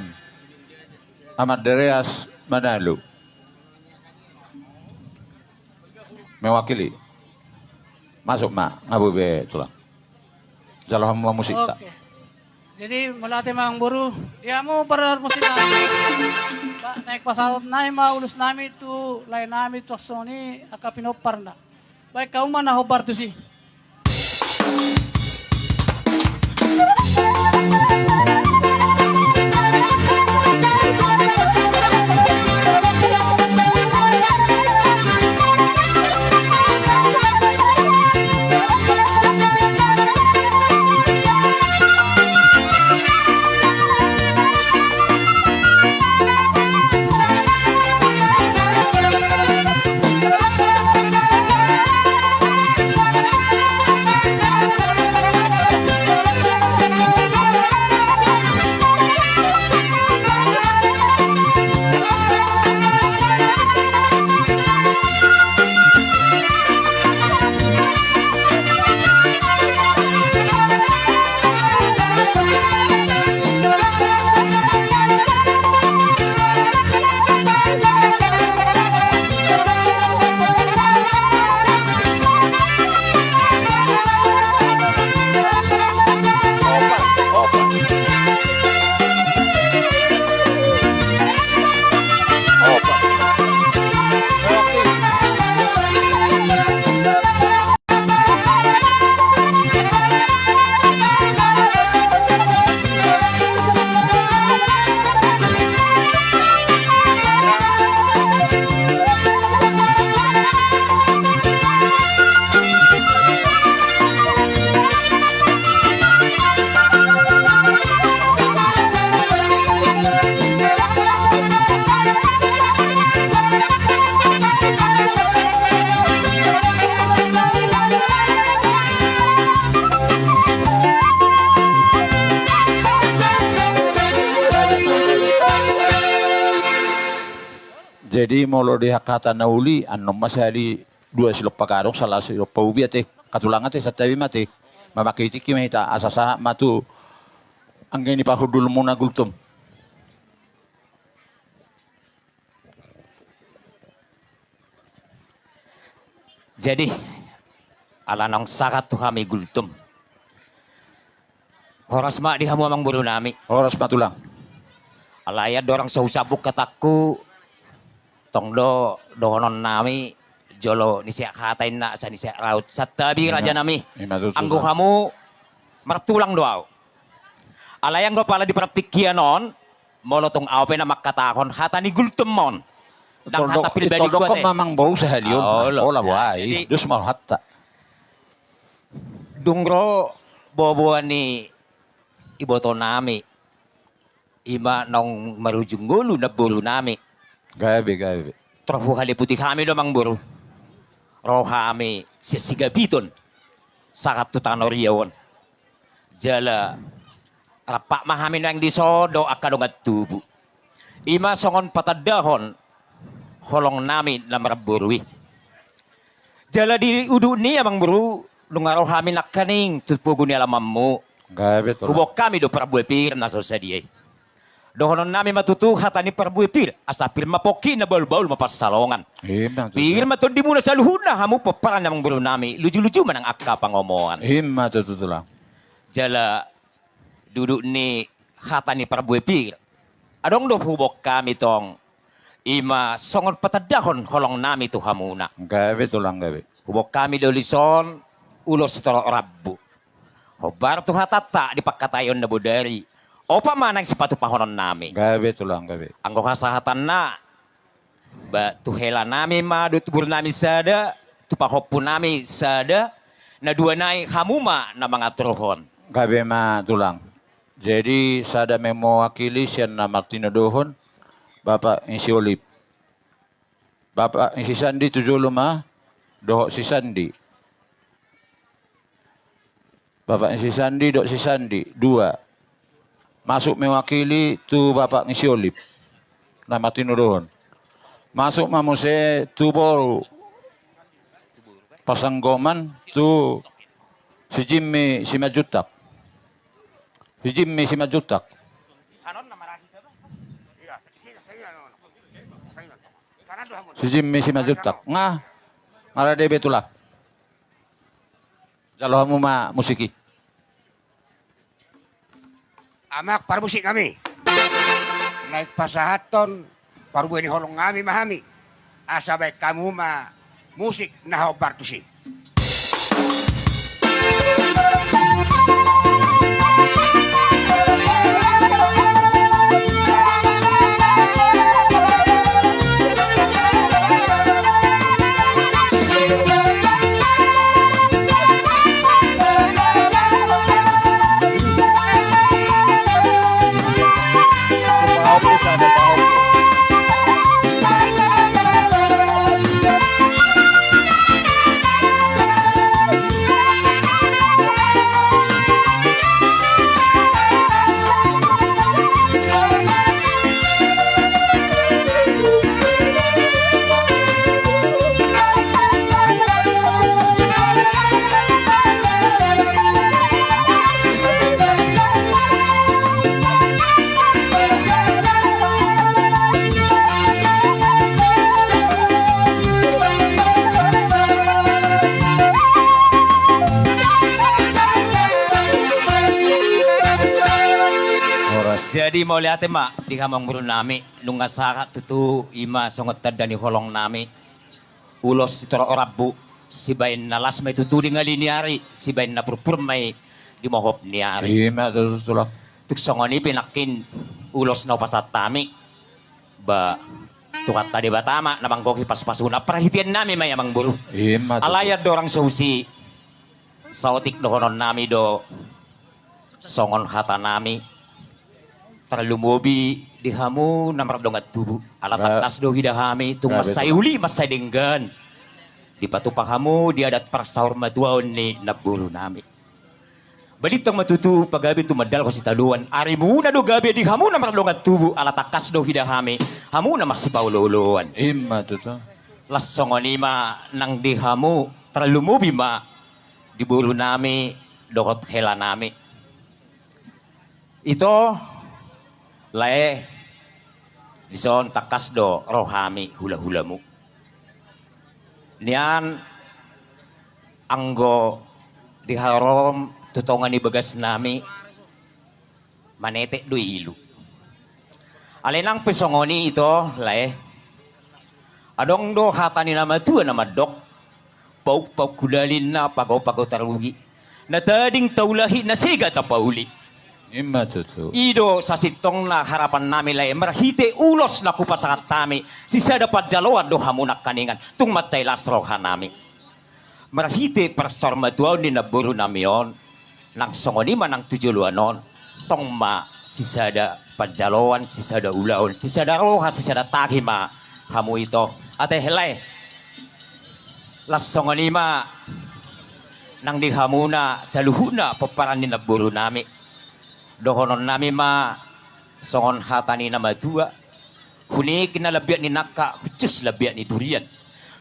Ama Andreas Manalu. Mewakili. Masuk ma, nga boi be tulang. Jalo hamu ma musik ta. Oke. Jadi mauliate ma amangboru. Di hamu parmusik nami. Ba, naeng pasahatonnami ma ulosnami tu laenami tu songon i angka pinomparna. Baen hamu ma na hombar tusi. Jadi molo di angka hata na uli, annon ma sahali dua silompa gadong, sala silompa ubi ate, angka tulang ate, santabi ma ate. Mamangke tingki ma hita, asa sahat ma tu anggi ni parhundulmuna Gultom. Jadi, ala naung sahat tu hami Gultom. Horas ma di hamu amangboru nami. Horas ma tulang. Alai andorang so husambung hatangku, tong do dohonon nami, jolo ni siak hata inna, asa ni siak raut. Santabi raja nami. Ima tutu. Anggo hamu, martulang do au. Alai anggo pala di partingkian on, molo tung au pe na mangkatahon hata ni Gultom on. Ndang hata pribadi ku ate. Mamang boru sahali on. Olo. Olo, boha i. Jadi, dos ma rohanta. Dung ro boaboa ni iboto nami, ima naung marujung ngolu namboru nami. Gabe, gabe. Tor huhaliputi hami do amangboru. Ro hami sian Sigabiton sahat tu Tano Riau on. Jala rap ma hami naeng dison dohot angka dongan tubu. Ima songon patandahon holong nami na marboru i. Jala di udut ni amangboru, nunga ro hami nangkaning tu pogu ni alamanmu. Gabe tulang. Huboan hami do parbue pir na so sadia i. Dohonon nami ma tutu hata ni parbue pir, asa pir ma pongki na bahulbahul ma pansalongan. Ima tutu. Pir ma tondimuna saluhutna hamu pomparan ni amangboru nami, lujuluju ma nang angka pangomoan. Ima tutu tulang. Jala di udut ni hata ni parbue pir, adong do huboan hami tong, ima songon patandahon holong nami tu hamuna. Gabe tulang, gabe. Huboan hami do dison ulos sitorop rambu. Hombar tu hatanta di pangkataion na bodari, opat ma naeng sipatupahonon nami. Gabe tulang, gabe. Anggo hasahatanna, ba tu hela nami ma dohot boru nami sada, tu pahompu nami sada, na dua nai hamu ma na mangaturhon. Gabe ma tulang. Jadi sada ma mewakili sian na martinodohon, Bapak ni si Olip. Bapak ni si Sandi tu jolo ma, dohot si Sandi. Bapak ni si Sandi dohot si Sandi, dua. Masuk mewakili tu bapak ni si Olip na martinodohon. Masuk ma muse tu boru Pasanggoman, tu si Jimmy Simanjuntak. Si Jimmy Simanjuntak. Si Jimmy Simanjuntak. Nga, nga rade be tulang. Jalo hamu ma musik i. Amang parmusik nami. Naeng pasahathon parbue ni holong nami ma hami. Asa baen hamu ma musik na hombar tusi. Jadi mauliate ma di hamu amangboru nami, nunga sahat tutu, ima songon tanda ni holong nami. Ulos sitorop rambu, sibaen na las ma i tutu di ngali ni ari, sibaen na purpur ma i di mohop ni ari. Ima tutu tulang. Tung songon i pe nangkin ulos na hupasahat hami, ba Tuhanta Debata ma na manggohi pasupasuna, parhitean nami ma i amangboru. Ima tutu. Alai andorang so husi saotik dohonon nami do songon hata nami, tarlumobi di hamu na mardongan tubu. Ala tangkas do huida hami, tung mansai uli mansai denggan dipatupa hamu di adat parsaurmatuaon ni namboru nami. Balintang ma tutu pagabe tumandalhon sitadoan, arimuna do gabe di hamu na mardongan tubu, ala tangkas do huida hami, hamu na marsipaolooloan. I ma tutu. Laos songon i ma nang di hamu, tarlumobi ma di borunami dohot helanami. Ito, lae, dison tangkas do ro hami hulahulamu. Nian anggo di harorom tu tonga ni bagasnami, manetek do ilu. Alai nang pe songon i ito, lae, adong do hata ni na matua na mandok, paukpauk hudalinna, pagaupagau tarugi, na tading taulahi, na sega tapauli. I ma tutu. I do sasintongna harapannami, lae, marhite ulos na hupasahat hami, sisada panjaloan do hamu nangkaningan, tung mansai las rohanami. Marhite parsaurmatuaon ni namborunami on, nang songon i ma nang tu joloan on, tong ma sisada panjaloan, sisada ulaon, sisada roha, sisada tagi ma hamu ito. Ate, lae, laos songon i ma nang di hamuna saluhutna pomparan ni namborunami. Dohononnami ma songon hata ni na matua, hunik na lambiak ni nangka, huncus lambiak ni durian.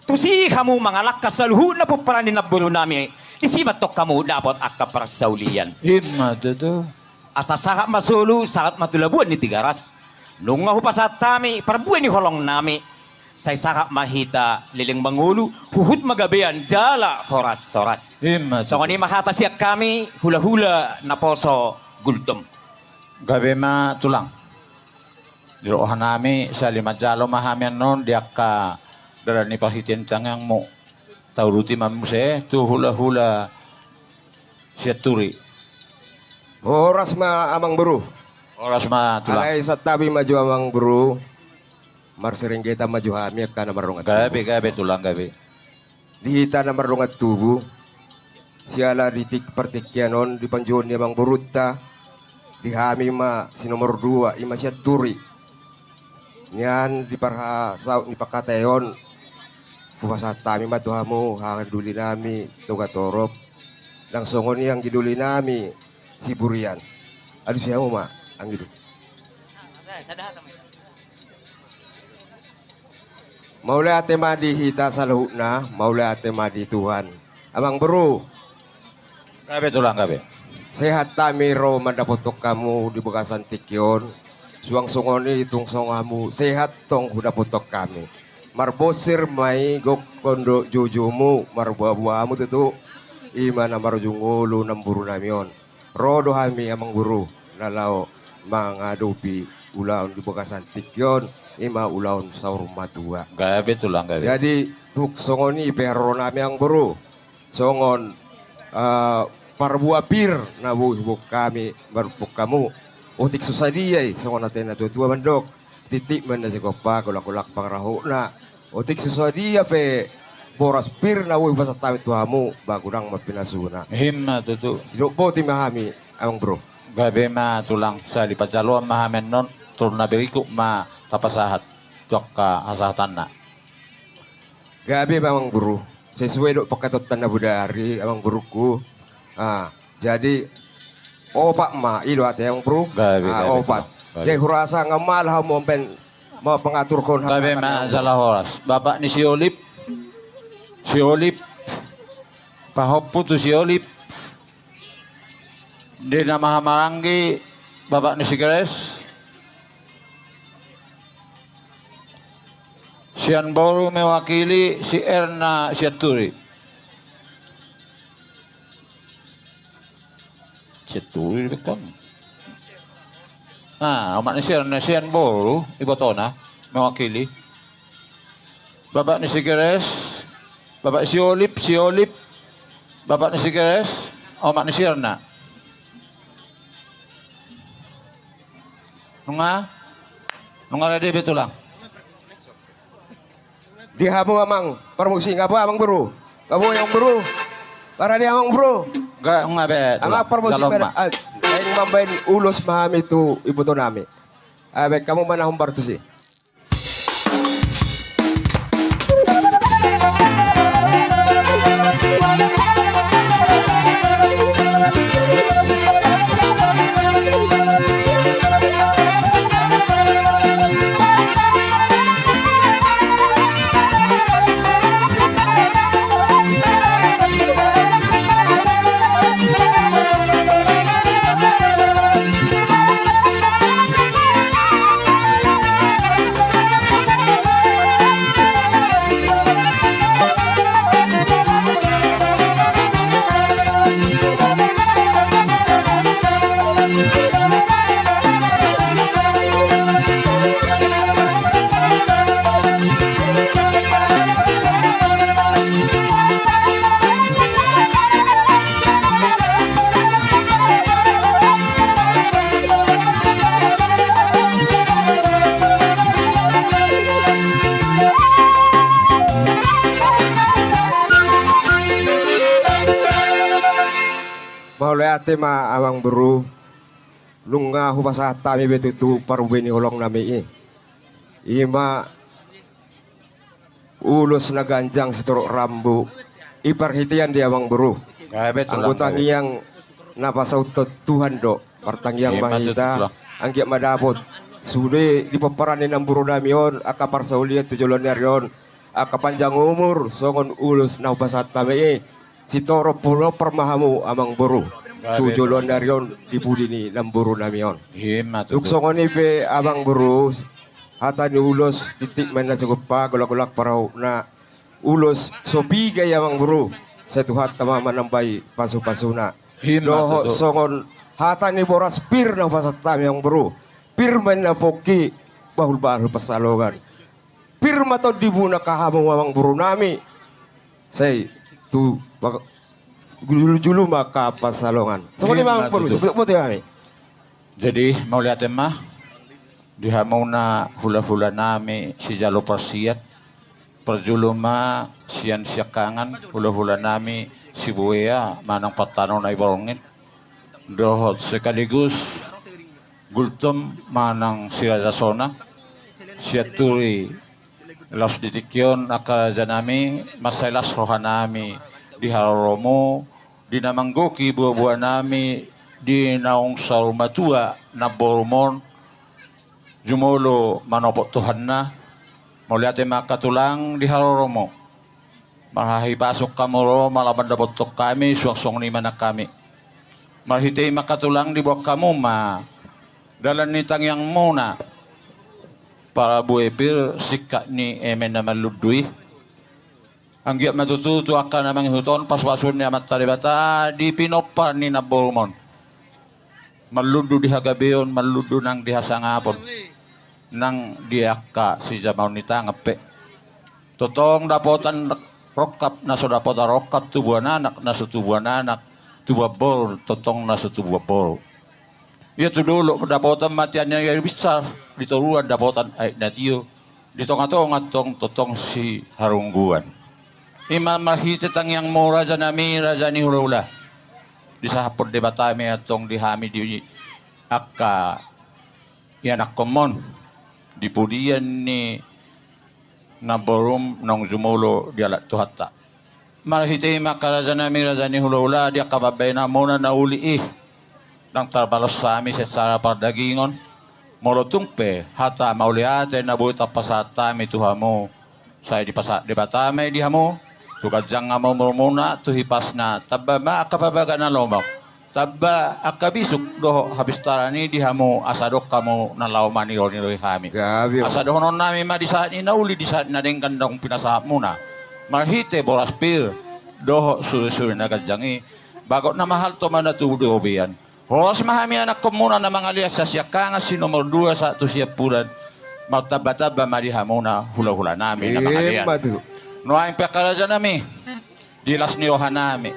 Tusi hamu mangalangka saluhutna pomparan ni namborunami, disi ma tong hamu dapot angka parsaulian. I ma tutu. Asa sahat ma solu, sahat ma tu labuan ni Tigaras. Nunga hupasahat hami parbue ni holongnami, sai sahat ma hita leleng mangolu, huhut ma gabean jala horashoras. I ma tutu. Songon i ma hata sian hami hulahula naposo Gultom. Gabe ma tulang. Di rohanami sahali manjalo ma hami annon di angka dalan ni parhitean ni tangiangmu. Tauduti ma muse tu hulahula Sianturi. Horas ma amangboru. Horas ma tulang. Alai santabi ma jo amangboru. Marsiringgitan ma jo hami angka na mardongan tubu. Gabe, gabe tulang, gabe. Di hita na mardongan tubu, siala di partingkian on di panjouon ni amangborunta, di hami ma si nomor dua, i ma Sianturi. Nian di parsaut ni panghataion, hupasahat hami ma tu hamu hangoluinami Togatorop, nang songon i anggiduinami Siburian. Alusi hamu ma, anggidu. Mauliate ma di hita saluhutna, mauliate ma di Tuhan. Amangboru. Gabe tulang, gabe. Sehat hami ro mandapothon hamu di bagasan tingki on. Suang songon i tung songon hamu sehat tong hudapothon hami. Marbonsir ma i gokhon dohot joujomu, marboaboa hamu tutu. I ma na marujung ngolu namborunami on. Ro do hami amangboru na laho mangadopi ulaon di bagasan tingki on, i ma ulaon saur matua. Gabe tulang, gabe. Jadi tung songon i pe haroronami amangboru, songon, eh, parbue pir na boi huboan hami marhite hamu. Otik so sadia i, songon hata ni natuatua mandok, titik ma na sigompa, golanggolang pangarahutna. Otik so sadia pe boras pir na boi hupasahat hami tu hamu, ba godang ma pinasuna. I ma tutu. Didok boti ma hami, amangboru. Gabe ma tulang, sahali panjaloan ma hami annon, tor na berikut ma tapasahat tu angka hasahatanna. Gabe ma amangboru. Sesuai dohot pangkataion na bodari, amangborungku. Ah, jadi opat ma, i do ate amangboru? Gabe, ah, gabe, opat. Gabe. Jadi hurasa nga malah hamu mambaen, mau pangaturhon. Gabe ma jala horas. Bapak ni si Olip. Si Olip. Pahompu tu si Olip. Di na mahamaranggi bapak ni si Grace. Sian boru mewakili si Erna Sianturi. Sianturi di bekon. Nah, omak ni si Erna, sian boru, ibotona, mewakili. Bapak ni si Geres, bapak si Olip, si Olip, bapak ni si Geres, omak ni si Erna. Nunga? Nunga rade be tulang. Di hamu amang parmusik, nga boi amangboru? Nga boi amangboru? Parade amangboru. Nga, nga be tulang. Amang parmusik. Jalo ma. Naeng mambaen ulos ma hami tu ibotonami. Abe, hamu ma na hombar tusi. Mauliate ma amang boru. Nunga hupasahat hami be tutu parbue ni holong nami i. Ima ulos na ganjang sitorop rambu. I parhitean di amang boru. Gabe tulang, anggo tangiang na pasauthon Tuhan do. Martangiang ma hita, anggiat ma dapot sude di pomparan ni namboru nami on angka parsaulian tu joloan ni ari on, angka panjang umur songon ulos na hupasahat hami i. Sitorop pinompar ma hamu amang boru tu joloan ni ari on di pudi ni namboru nami on. Ima tutu. Tung songon i pe amang boru, hata ni ulos, tingting ma inna sigompa, golanggolang parahutna. Ulos so piga i amang boru, sai Tuhanta ma manambai pasupasuna. Ima tutu. Dohot songon hata ni boras pir na hupasahat hami amang boru. Pir ma inna pongki, bahulbahul pansalongan. Pir ma tondimuna angka hamu amang boru nami. Sai tu bak-, julu-julu ma angka pansalongan. Songon i ma amang boru, ima tutu. Sahat ma tu hami. Jadi mauliate ma di hamuna hulahula nami sijalo parsiat. Parjolo ma sian Siangkangan hulahula nami Sibuea manang Partanona i borngin. Dohot sekaligus Gultom manang Siraja Sona, Sianturi. Laos di tingki on angka raja nami, mansai las roha nami di haroromu, di na manggohi buabua nami, di naung saur matua namborum on, jumolo manopot Tuhanna. Mauliate ma angka tulang di haroromu. Marhite pasuk hamu ro, molo mandapothon hami, suang songon i ma nang hami. Marhite i ma angka tulang diboan hamu ma dalan ni tangiangmuna. Parbue pir singkat ni eme na marlundu i. Anggiat ma tutu tu angka na mangihut on pasupasu ni Amanta Debata di pinompar ni namborum on. Marlundu di hagabeon, marlundu nang di hasangapon, nang di angka sijamaon ni tangan pe. Tongtong dapotan rongkap na so dapotan rongkap, tubuan anak na so tubuan anak, tubuan boru tongtong na so tubuan boru. Ia tu dolok dapotan ma tiar ni ari binsar, di toruan dapotan aek na tio, di tongatonga tong tongtong siharungguan. Ima marhite tangiangmu raja nami, raja ni hulahula. Disahaphon Debata ma i antong di hami di angka ianakkonmon di pudian ni namborum naung jumolo dialap Tuhanta. Marhite i ma angka raja nami, raja ni hulahula, di angka pambahenanmuna na uli i. Ndang tarbalos hami secara pardagingon. Molo tung pe hata mauliate na boi tapasahat hami tu hamu, sai dipasahat Debata ma i di hamu. Tu ganjang ma umurmuna, tu hipasna tamba ma angka pambaga na lomo, tamba angka bisuk dohot habistaran i di hamu, asa adong hamu na laho manironirohi hami. Gabe. Asa dohonon nami ma di sahat ni na uli, di sahat ni na denggan naung pinasahatmuna marhite boras pir dohot surisuri na ganjang i, bagot na mahalto ma na tubu di robean. Horas ma hami anakkonmuna na mangalean sian Siangkangan si nomor dua sahat tu Siampudan. Martambatamba ma di hamuna hulahula nami na mangalean. Ima tutu. Nuaeng pe angka raja nami, di las ni roha nami,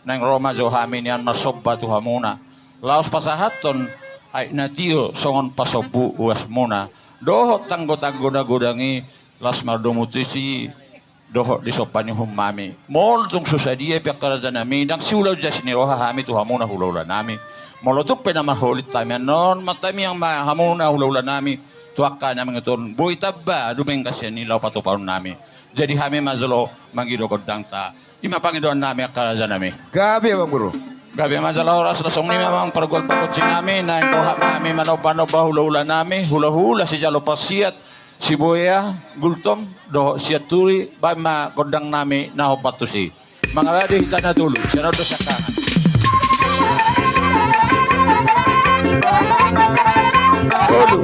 naeng ro ma jo hami nian marsomba tu hamuna, laos pasahathon aek na tio songon pasombu uasmuna dohot tanggotanggo na godang i, laos mardomu tusi dohot disomba ni uhum nami. Molo tung so sadia pe angka raja nami, ndang siulaon jas ni roha hami tu hamuna hulahula nami. Molo tung pe na marholit hami annon, martangiang ma hamuna hulahula nami tu angka na mangihut on, boi tamba dumenggan sian i laho patupaon nami. Jadi hami ma jolo mangido gondangta. Ima pangidoan nami angka raja nami. Gabe amang boru. Gabe ma jala horas. Songon i ma amang pargual pargonsi nami, naeng roham ma hami manombanomba hulahula nami, hulahula sijalo parsiat, Sibuea, Gultom dohot Sianturi, baen ma gondang nami na hombar tusi. Mangarade hita na tolu, sian on do Siangkangan. Tolu.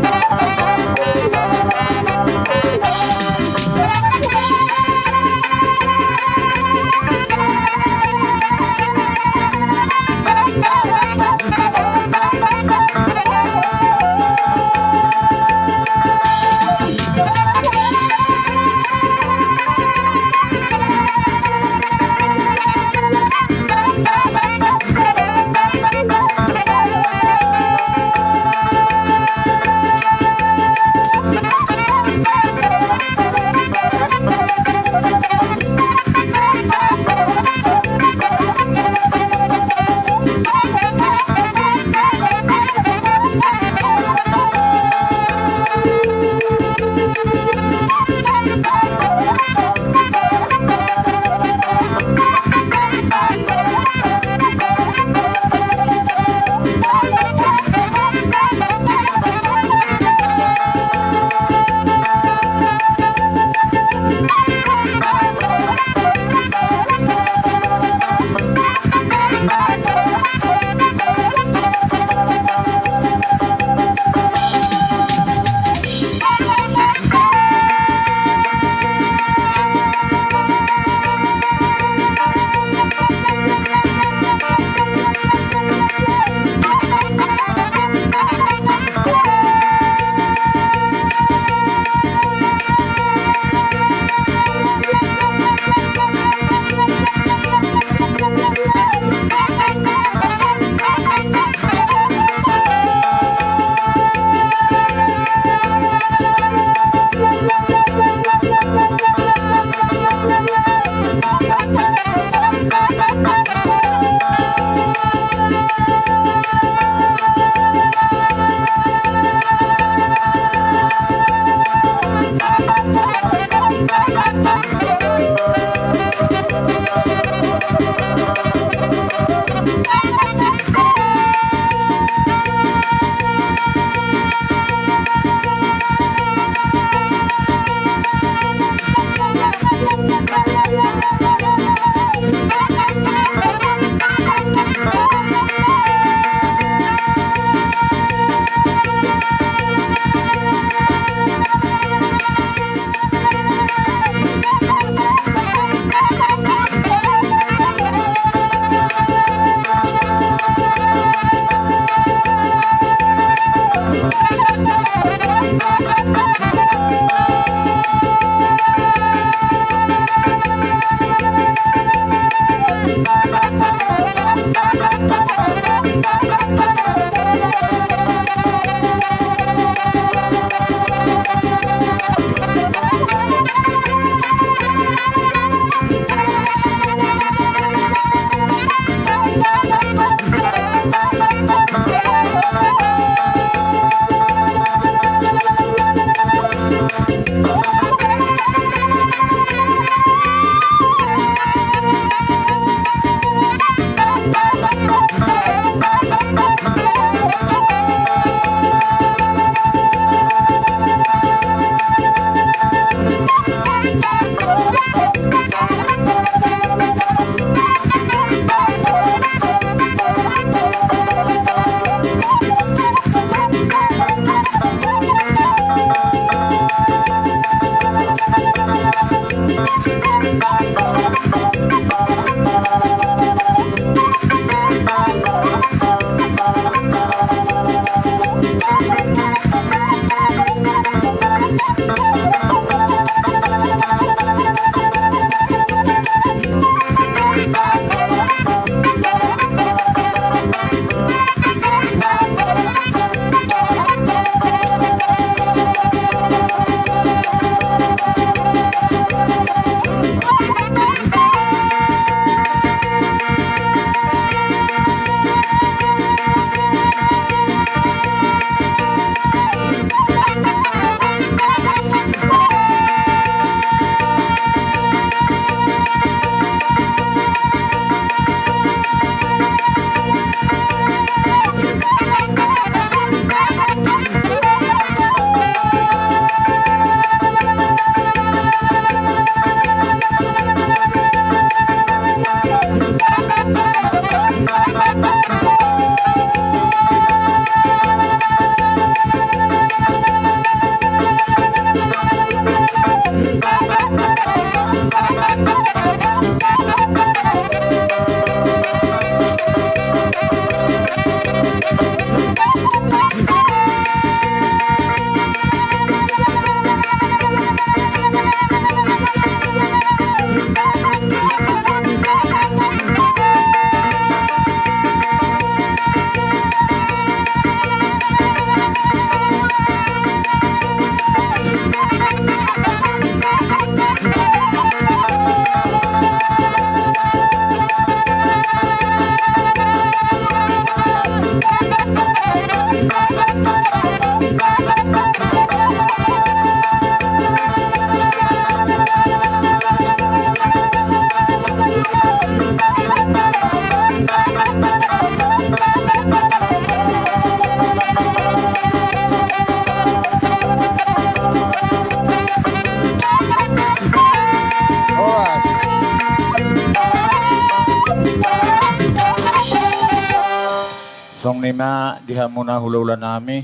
Ima di hamuna hulahulanami,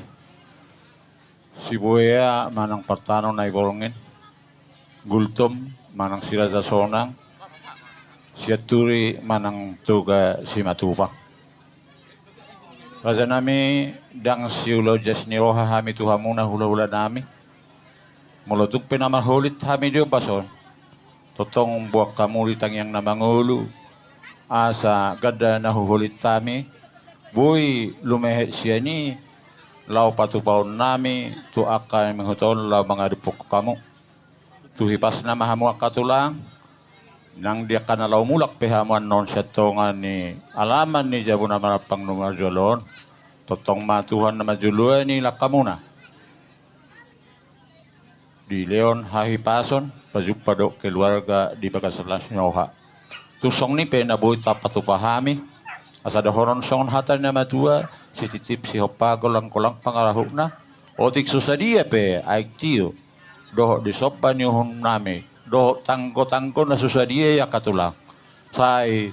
Sibuea manang Partano Naiborngin, Gultom manang Siraja Sonang, Sianturi manang Toga Simatupang. Rajanami, ndang siulaon jas ni roha hami tu hamuna hulahulanami. Molo tung pe na marholit hami di ombas on, tongtong boan hamu di tangiang na mangolu, asa ganda na huholit hami, boi lumehet sian i, laho patupaonnami tu angka na mangihut on laho mangadopkon hamu. Tu hipasna ma hamu angka tulang, nang di angka na laho mulak pe hamu annon sian tonga ni alaman ni jabu na marampang na marjolo on, tongtong ma Tuhan na manjoloani langkamuna. Dilehon hahipason, pajumpa dohot keluarga di bagasan las ni roha. Tung songon i pe na boi tapatupa hami, asa dohonon songon hata ni na matua, sititip sihompa, golanggolang pangarahutna, otik so sadia pe aek tio, dohot di somba ni uhumnami, dohot tanggotanggo na so sadia i angka tulang. Sai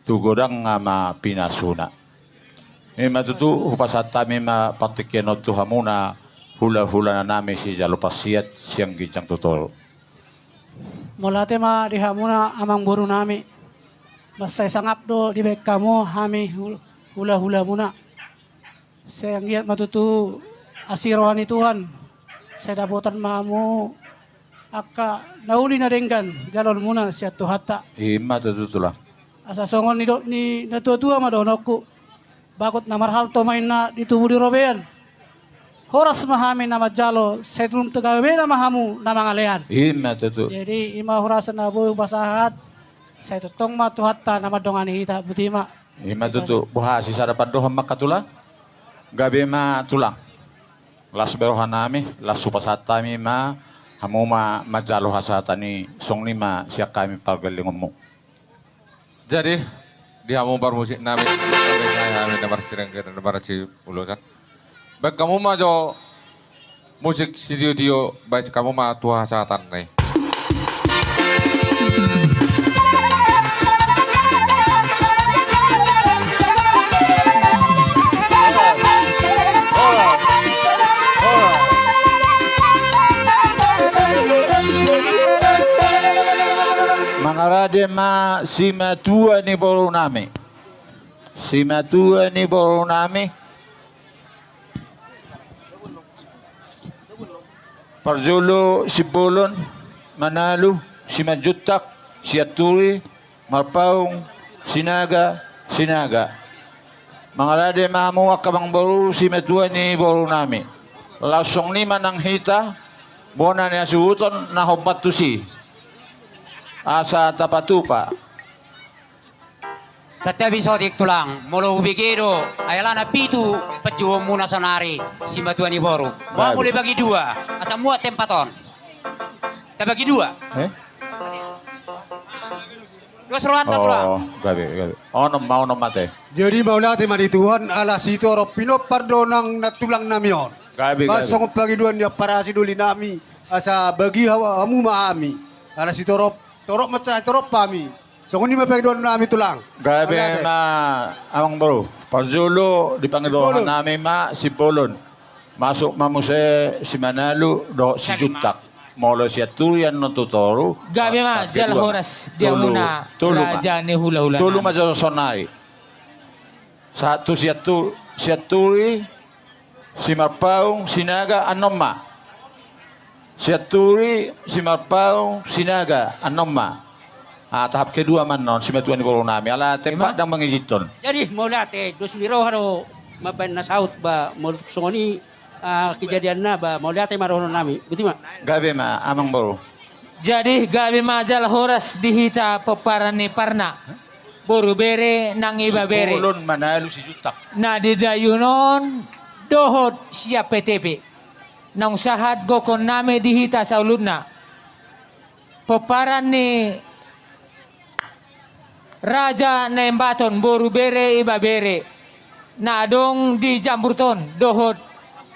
tu godangna ma pinasuna. Ima tutu, hupasahat hami ma partingkian on tu hamuna hulahulanami sijalo parsiat sian ginjang tu toru. Mauliate ma di hamuna amangborunami. Mansai sangap do dibaen hamu hami hul-, hulahulamuna. Sai anggiat ma tutu asi roha ni Tuhan, sai dapotan ma hamu angka na uli na denggan jaloonmuna sian Tuhanta. Ima tutu, tulang. Asa songon nidok ni natuatua ma dohononku, bagot na marhalto ma inna di tubu di robean. Horas ma hami na manjalo, sai tung gabena ma hamu na mangalean. Ima tutu. Jadi ima horas na boi hupasahat, sai tongtong ma Tuhanta na mandongani hita, boti ma. Ima tutu, boha sisada pandohan ma angka tulang? Gabe ma tulang. Las be rohanami, las hupasahat hami ma, hamu ma manjalo hasahatan i, songon i ma sian hami pargellengonmu. Jadi, di hamu parmusiknami, hami na marsirenggetan, na marsiulosan. Baen hamu ma jo musik sidiodio, baen hamu ma tu hasahatan i. Mangarade ma simatua ni borunami. Simatua ni borunami. Parjolo Simbolon, Manalu, Simanjuntak, Sianturi, Marpaung, Sinaga, Sinaga. Mangarade ma hamu angka amangboru simatua ni borunami. Laos songon i ma nang hita, bona ni hasuhuton na hombar tusi. Asa tapatupa. Santabi sotik tulang, molo hubege do, ai alana pitu panjouonmuna saonari, simatua ni boru. Boha molo dibagi dua, asa muat tempat on. Tabagi dua. Eh? Dos rohanta tulang. Oh, gabe, gabe. Onom ma, onom ma ate. Jadi mauliate ma di Tuhan, ala sitorop pinompar do nang nantulangnami on. Gabe, gabe. Songon pangidoan ni amparasi dolinami, asa bagi ha-, hamu ma hami. Ala sitorop, torop ma sai torop hami. Songon i ma pangidoannami tulang. Gabe ma amangboru. Parjolo di pangidoannami ma Simbolon. Masuk ma muse Simanalu dohot Sijuntak. Molo Sianturi annon tu toru. Gabe ma jala horas di hamuna raja ni hulahula. Tolu ma jo sonari. Sahat tu Siantu-, Sianturi, Simarpaung, Sinaga, annon ma. Sianturi, Simarpaung, Sinaga, annon ma. Ah, tahap kedua ma annon, simatua ni borunami. Ala tempat ndang mangizinhon. Jadi, mauliate, dos ni roha do mambaen na saut ba, molo songon i, ah, kejadianna ba, mauliate ma dohononnami. Boti ma. Gabe ma, amangboru. Jadi, gabe ma jala horas di hita pomparan ni Parna. Boru bere nang ibebere. Simbolon, Manalu, Sijuntak. Na di dayuhon dohot sian P T P. Naung sahat gokhonnami di hita saluhutna. Pomparan ni Raja Naimbaton, boru bere ibebere. Na adong di Jamburton dohot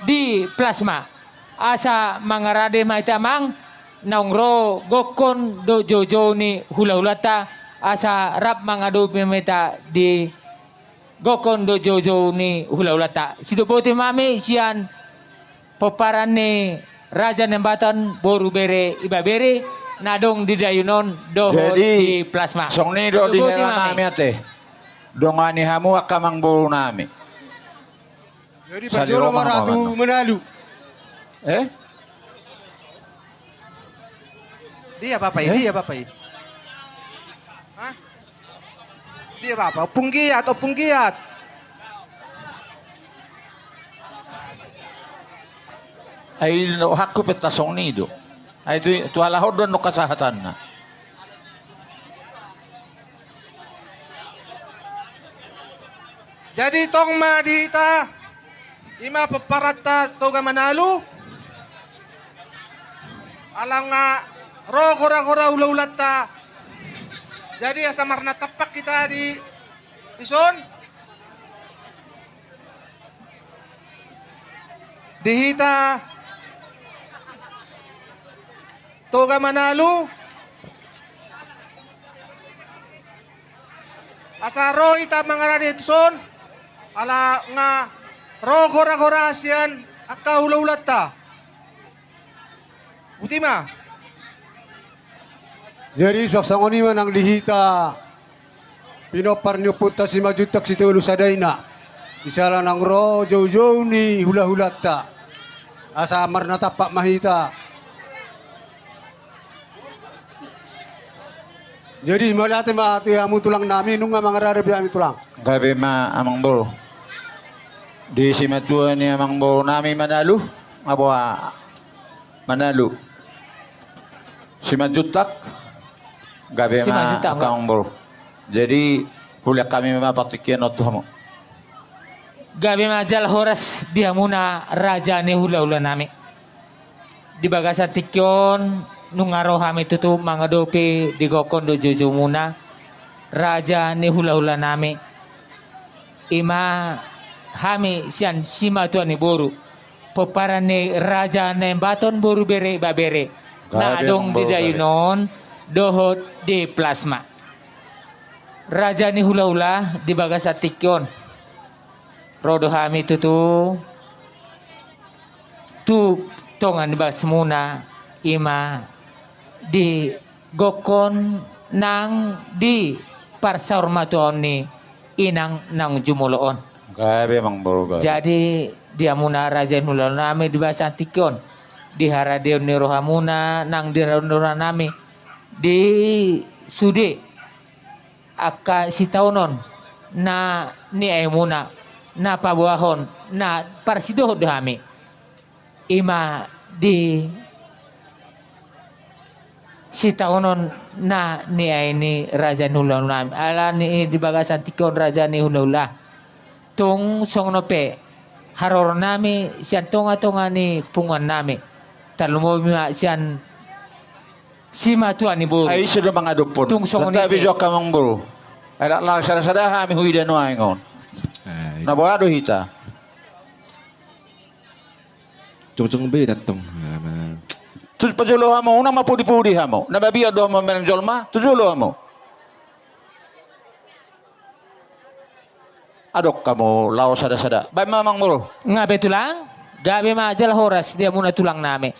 di Plasma. Asa mangarade ma hita amang, naung ro gokhon dohot joujou ni hulahulanta, asa rap mangadopi ma hita di gokhon dohot joujou ni hulahulanta. Sidok boti ma hami sian pomparan ni Raja Nabaton boru bere ibebere na adong di dayunon dohot di plasma. Jadi songon i do di hela nami ate. Dongani hamu angka amangboru nami. Jadi pajolo ma Ratu Manalu. Eh? Dia bapa i, dia bapa i. Hah? Dia bapa, ompung giat, ompung giat. Ai no hakku pe songon i do. Ai tu, tu halak on do annon hasahatanna. Jadi tong ma di hita, ima pomparanta Toga Manalu, ala nga ro goragora hulahulanta. Jadi asa marnatampak hita di dison. Di hita Toga Manalu, asa ro hita mangarade tuson, ala nga ro goragora sian angka hulahulanta. Boti ma. Jadi songon i ma nang di hita pinompar ni ompunta Simanjuntak Sitolu Sadaina. Di sala nang ro joujou ni hulahulanta. Asa marnatampak ma hita. Jadi mauliate ma tu hamu tulang nami, nunga mangarade pe hami tulang. Gabe ma amangboru. Di simatua ni amangboru nami Manalu, nga boha Manalu. Simanjuntak. Gabe ma angka amangboru. Jadi hulehon hami ma partingkian on tu hamu. Gabe ma jala horas di hamuna raja ni hulahula nami. Di bagasan tingki on nunga ro hami tutu mangadopi di gokhon dohot joujoumuna raja ni hulahula nami. Ima hami sian simatua ni boru, pomparan ni Raja Nabaton boru bere ibebere na adong di dayunon dohot di plasma. Raja ni hulahula, di bagasan tingki on ro do hami tutu tu tonga ni bagasmuna, ima di gokhon nang di parsaurmatuaon ni inang naung jumolo on. Gabe amangboru, gabe. Jadi di hamuna raja ni hulahula nami, di bagasan tingki on, di haradeon ni rohamuna nang di haradeon ni roha nami, di sude angka sitaonon na niaemuna, na paboahon, na parsidohot do hami. Ima di sitaonon na niae ni raja ni hulahula nami. Alani i di bagasan tingki on raja ni hulahula, tung songon on pe haroro nami sian tongatonga ni punguan nami, tarlumobi ma sian simatua ni boru. Ai ise do mangadophon? Tung songon i pe. Lantabi jo angka amangboru. Ai laklak sadasada hami huida nuaeng on. Ai. Na boha do hita? Jongjong be tantong. Ama. Tu pajolo hamu, unang ma pudipudi hamu. Na mabiar do hamu mamereng jolma, tu jolo hamu. Adong hamu laho sadasada. Baen ma amangboru. Nga be tulang, gabe ma jala horas di hamuna tulang nami.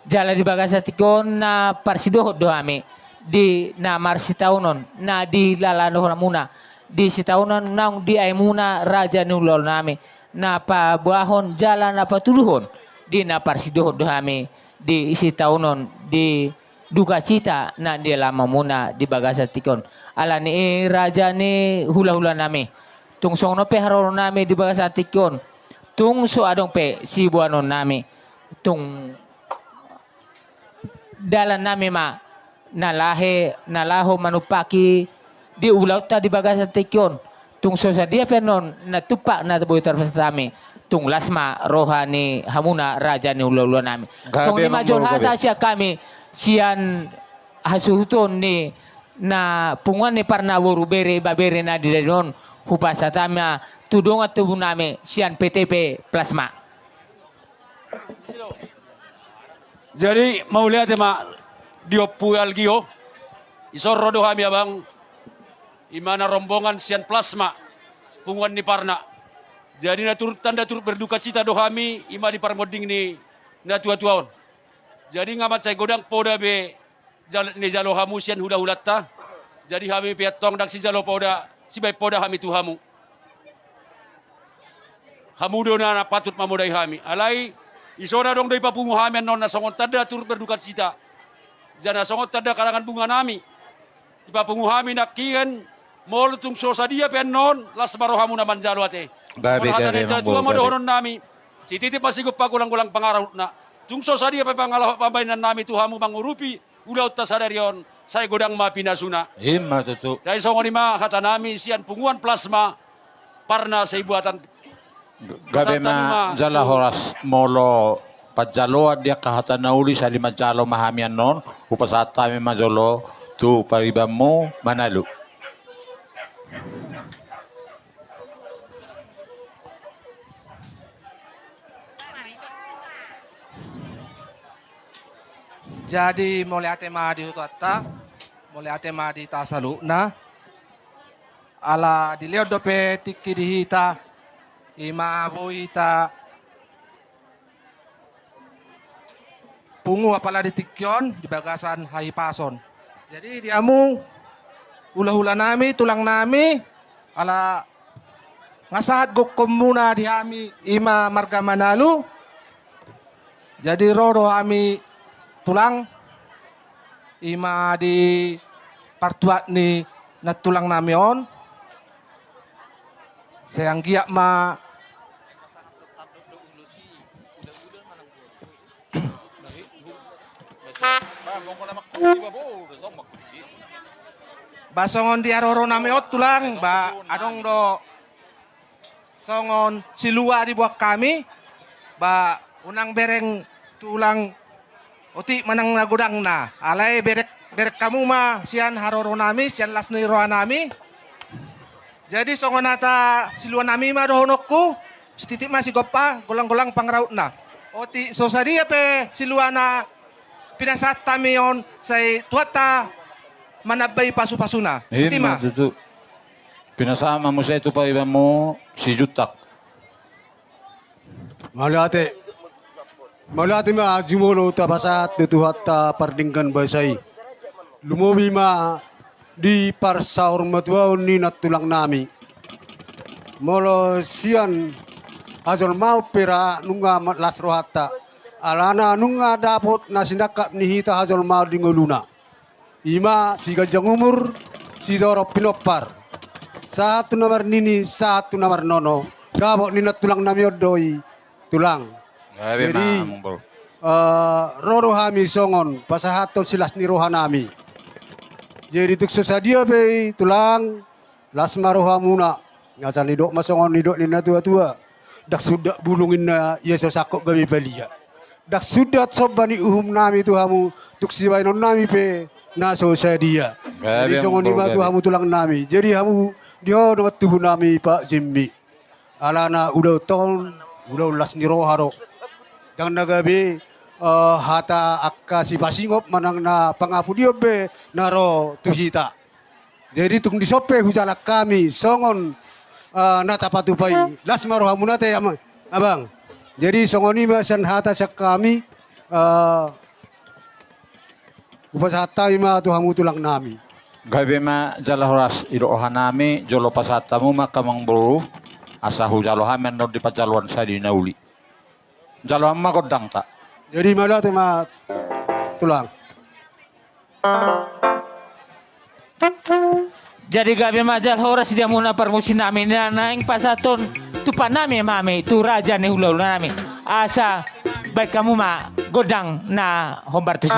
Jala di bagasan tingki on na parsidohot do hami di na marsitaonon, na dilalahonon hamuna di sitaonon naung diaemuna raja ni hulahula nami, na paboahon jala na patuduhon di na parsidohot do hami di sitaonon di dukacita na dialami hamuna di bagasan tingki on. Alani i raja ni hulahula nami, tung songon on pe haroro nami di bagasan tingki on, tung so adong pe siboanon nami, tung dalan nami ma na lahe, na laho manumpaki di ulaonta di bagasan tingki on. Tung so sadia pe annon na tumpak na boi tarpasahat hami, tung las ma roha ni hamuna raja ni hulahula nami. Songon i ma jo hata sian hami sian hasuhuton ni na punguan ni parnaboru bere ibebere na di dayunon, hupasahat hami ma tu dongan tubu nami sian P T P Plasma. Jadi mauliate ma di Ompu Algio. Dison ro do hami abang, ima na rombongan sian Plasma. punguan ni parna. Jadi na turut, tanda turut berdukacita do hami, i ma di parmonding ni natua-tua on. Jadi nga mansai godang poda be jal-, nijalo hamu sian hula-hulanta. Jadi hami pe antong ndang sijalo poda, sibaen poda hami tu hamu. Hamu do na, na patut mamodai hami. Alai, isona adong do ipapungu hami annon na songon tanda turut berdukacita. Jala na songon tanda karangan bunga nami. Ipapungu hami nangkin, molo tung so sadia pe annon, las ma rohamuna manjalo ate. Gabe, gabe, gabe. Molo hata ni natua-tua ma dohonon nami. Sititi ma sigompa, golang-golang pangarahutna. Tung so sadia pe pangalaho pambahenan nami tu hamu mangurupi ulaonta sadari on, sai godang ma pinasuna. I ma tutu. Jadi songon i ma hata nami sian punguan Plasma, parna Saibuatan. Gabe ma jala horas, molo panjaloan di angka hata na uli, sahali manjalo ma hami annon, hupasahat hami ma jolo tu paribanmu Manalu. Jadi mauliate ma di hutaanta, mauliate ma di hita saluhutna. Ala dilehon dope tingki di hita, i ma boi hita pungu apala di tingki on di bagasan hahipason. Jadi di hamu hula-hula nami, tulang nami, ala nga sahat gokhonmuna di hami i ma marga Manalu. Jadi ro do hami tulang, i ma di partuat ni nantulang nami on. Sai anggiat ma ba songon di haroro nami on tulang, ba adong do songon silua diboan hami, ba unang bereng tulang, otik manang na godangna, alai bereng, bereng hamu ma sian haroro nami, sian las ni roha nami. Jadi songon hata silua nami ma dohononku, sititi ma sigompa, golang-golang pangarahutna. Otik so sadia pe silua na pinasahat hami on, sai Tuhanta manambai pasu-pasuna. I ma tutu. Pinasahat ma muse tu paribanmu Sijuntak. Mauliate. Mauliate ma jumolo tapasahat tu Tuhanta pardenggan basa i. Lumobi ma di parsaurmatuaon ni nantulang nami. Molo sian hajolmaon pe ra nunga ma-, las rohanta. Alana nunga dapot na sinangkap ni hita hajolmaon di ngoluna. I ma siganjang umur, sitorop pinompar. Sahat tu na marnini, sahat tu na marnono. Dapot ni nantulang nami on do i, tulang. Jadi, eh, ro do hami songon pasahathon silas ni roha nami. Jadi tung so sadia pe i, tulang, las ma rohamuna. Asa nidok ma songon nidok ni natua-tua: Ndang sundat bulung inna ia so sangkot gabe palia. Ndang sundat somba ni uhum nami tu hamu, tung sibaenon nami pe na so sadia. Jadi songon i ma tu hamu tulang nami. Jadi hamu di ho dongan tubu nami Pak Jimmy. Alana ulaonta on ulaon las ni roha do. Ndang na gabe, eh, hata angka sipasingot manang na pangapudion be na ro tu hita. Jadi tung dison pe hujalang hami songon, eh, na tapatupa i, las ma rohamuna ate, ama-, abang. Jadi songon i ma sian hata sian hami, eh, hupasahat hami ma tu hamu tulang nami. Gabe ma jala horas, didok roha nami, jolo pasahat hamu ma angka amangboru, asa hujalo hami annon di panjaloan sahali na uli. Jalo hamu ma gondangta. Jadi mauliate ma tulang. Jadi gabe ma jala horas di hamuna parmusik nami, na naeng pasahathon tumpang nami ma hami tu raja ni hula-hula nami. Asa baen hamu ma gondang na hombar tusi.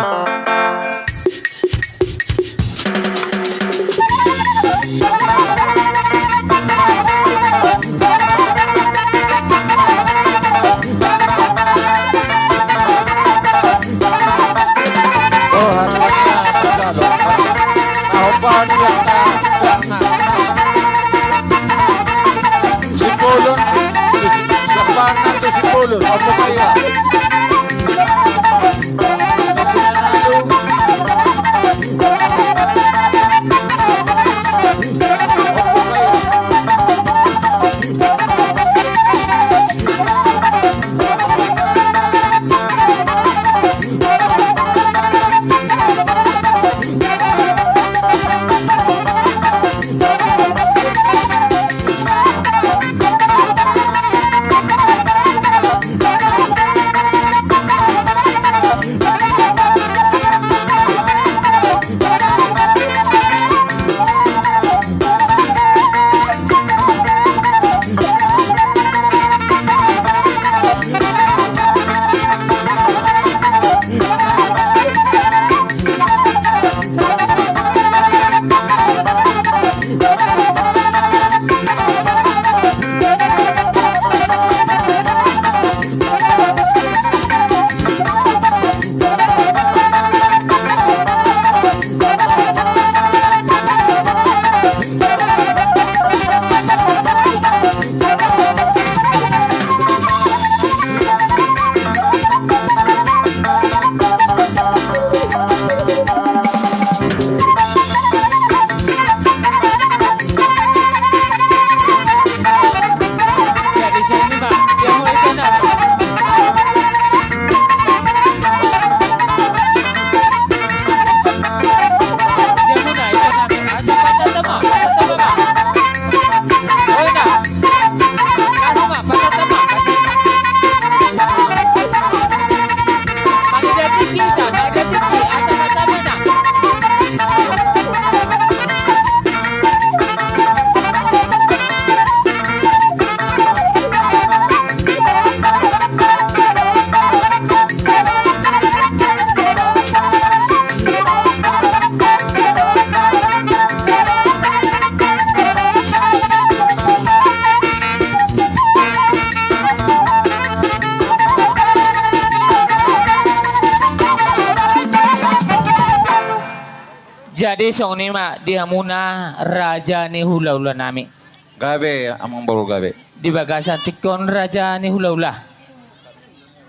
Jadi songon i ma di hamuna raja ni hula-hula nami. Gabe, amang boru, gabe. Di bagasan tingki on raja ni hula-hula,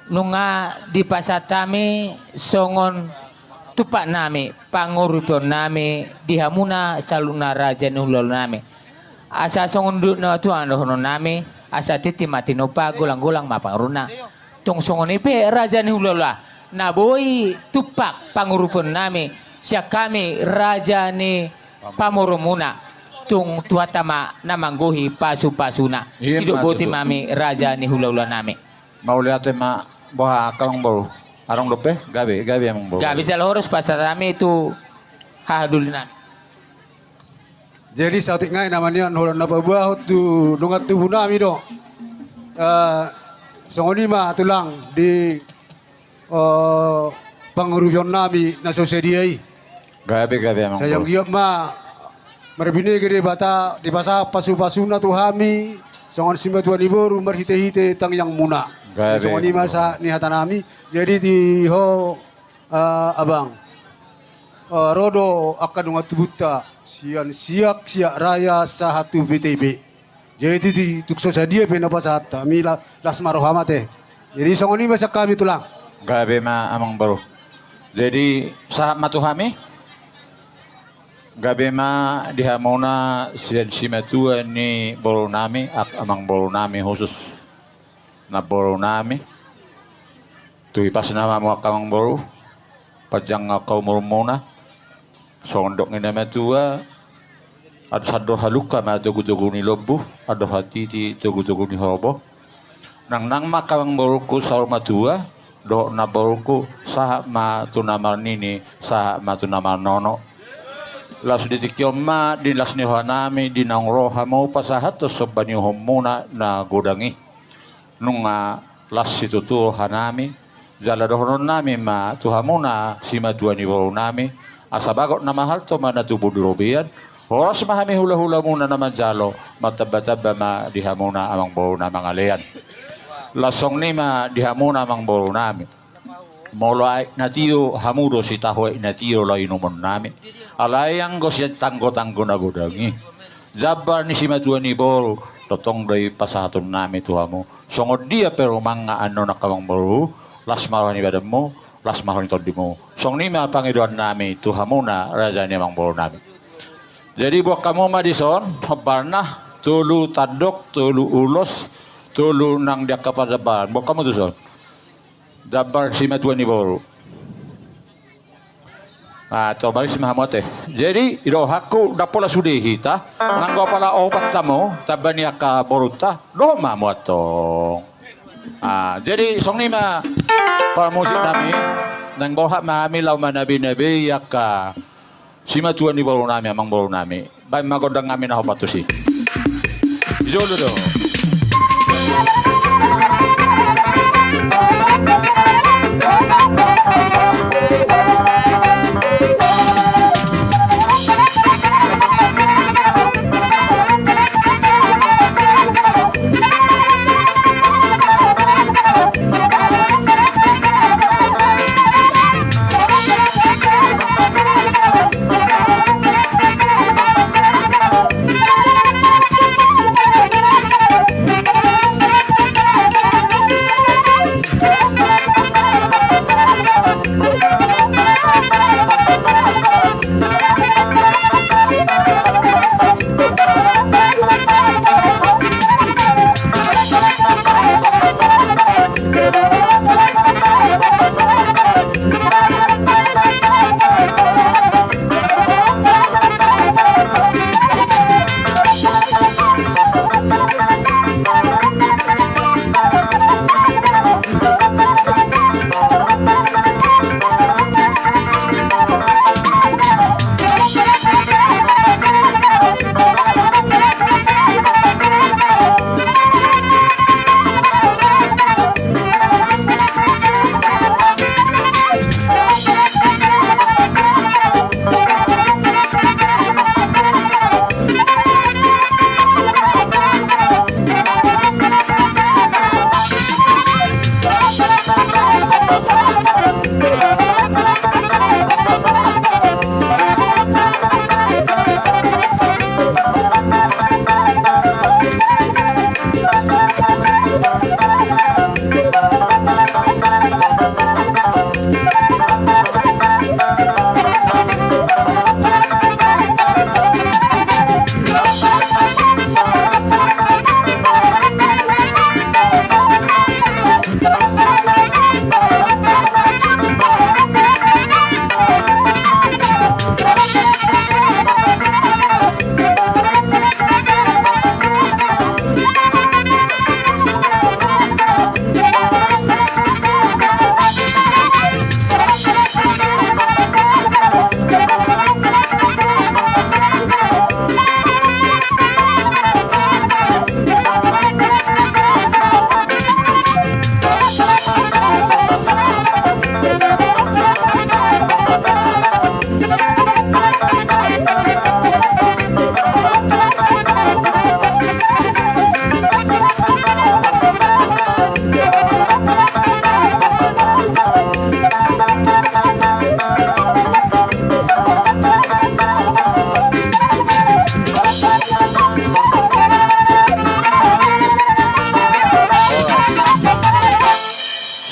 nunga dipasahat hami songon tumpak nami, pangurupion nami di hamuna saluhutna raja ni hula-hula nami. Asa songon duduk na tuan dohonon nami, asa tintin ma tinompa, golang-golang ma pangarahutna. Tung songon i pe raja ni hula-hula, na boi tumpak pangurupion nami sian hami raja ni pamoruonmuna, tung Tuhanta ma na manggohi pasu-pasuna. Sidok boti ma hami raja ni hula-hula nami. Mauliate ma, boha angka amang boru? Adong dope? Gabe, gabe amang boru. Gabe jala horas pasahat hami tu hahadoli nami. Jadi saotik nai nama nian holan na paboahon tu dongan tubu nami do. Eh, songon i ma tulang di, eh, pangurupion nami na so sadia i. Gabe, gabe amang boru. Sai anggiat ma marbinege Debata, dipasahat pasu-pasuna tu hami songon simatua ni boru marhite-hite tangiangmuna. Gabe. Songon i ma sahat ni hata nami. Jadi di ho, eh, abang, eh, ro do angka dongan tubunta sian Siak, Siak Raya sahat tu B T B. Jadi di tung so sadia pe na pasahat hami, la-, las ma roha ma te. Jadi songon i ma sian hami tulang. Gabe ma amang boru. Jadi sahat ma tu hami. Gabe ma di hamuna sian simatua ni boru nami, angka amang boru nami khusus. Namboru nami, tu hipasna ma hamu angka amang boru, panjang angka umurmuna. Songon dok ni na matua, andor halungka ma togu-togu ni lombu, andor hatiti togu-togu ni horbo. Nang-nang ma angka amang borungku saur matua, dohot namborungku, sahat ma tu na marnini, sahat ma tu na marnono. Laos di tingki on ma di las ni roha nami, di naung ro hamu pasahathon somba ni uhumuna na godang i. Nunga las situtu roha nami, jala dohonon nami ma tu hamuna simatua ni boru nami, asa bagot na mahalto ma na tubu di robean, horas ma hami hula-hulamuna na manjalo, martamba-tamba ma di hamuna amang boru na mangalean. Las songon i ma di hamuna amang boru nami. Molo aek na tio, hamu do sitahu aek na tio laho inumon nami. Alai anggo sian tanggo-tanggo na godang i, jambar ni simatua ni boru, tongtong do i pasahaton nami tu hamu. Songon dia pe rumangna annon angka amang boru, las ma roha ni badanmu, las ma roha ni tondimu. Songon i ma pangidoan nami tu hamuna raja ni amang boru nami. Jadi buat hamu ma dison, hombar na, tolu tandok, tolu ulos, tolu nang di angka parjambaran. Buat hamu tuson. Jambar simatua ni boru. Ah, coba isi ma hamu ate. Jadi, idohonku, ndang pola sude hita, nanggo apala opat hamu, tamba ni angka borunta, dohot ma hamu antong. Ah, jadi, songon i ma parmusik nami, naeng borhat ma hami laho manabe-nabe i angka simatua ni boru nami, amang boru nami. Baen ma gondang nami na hombar tusi. Jolo do.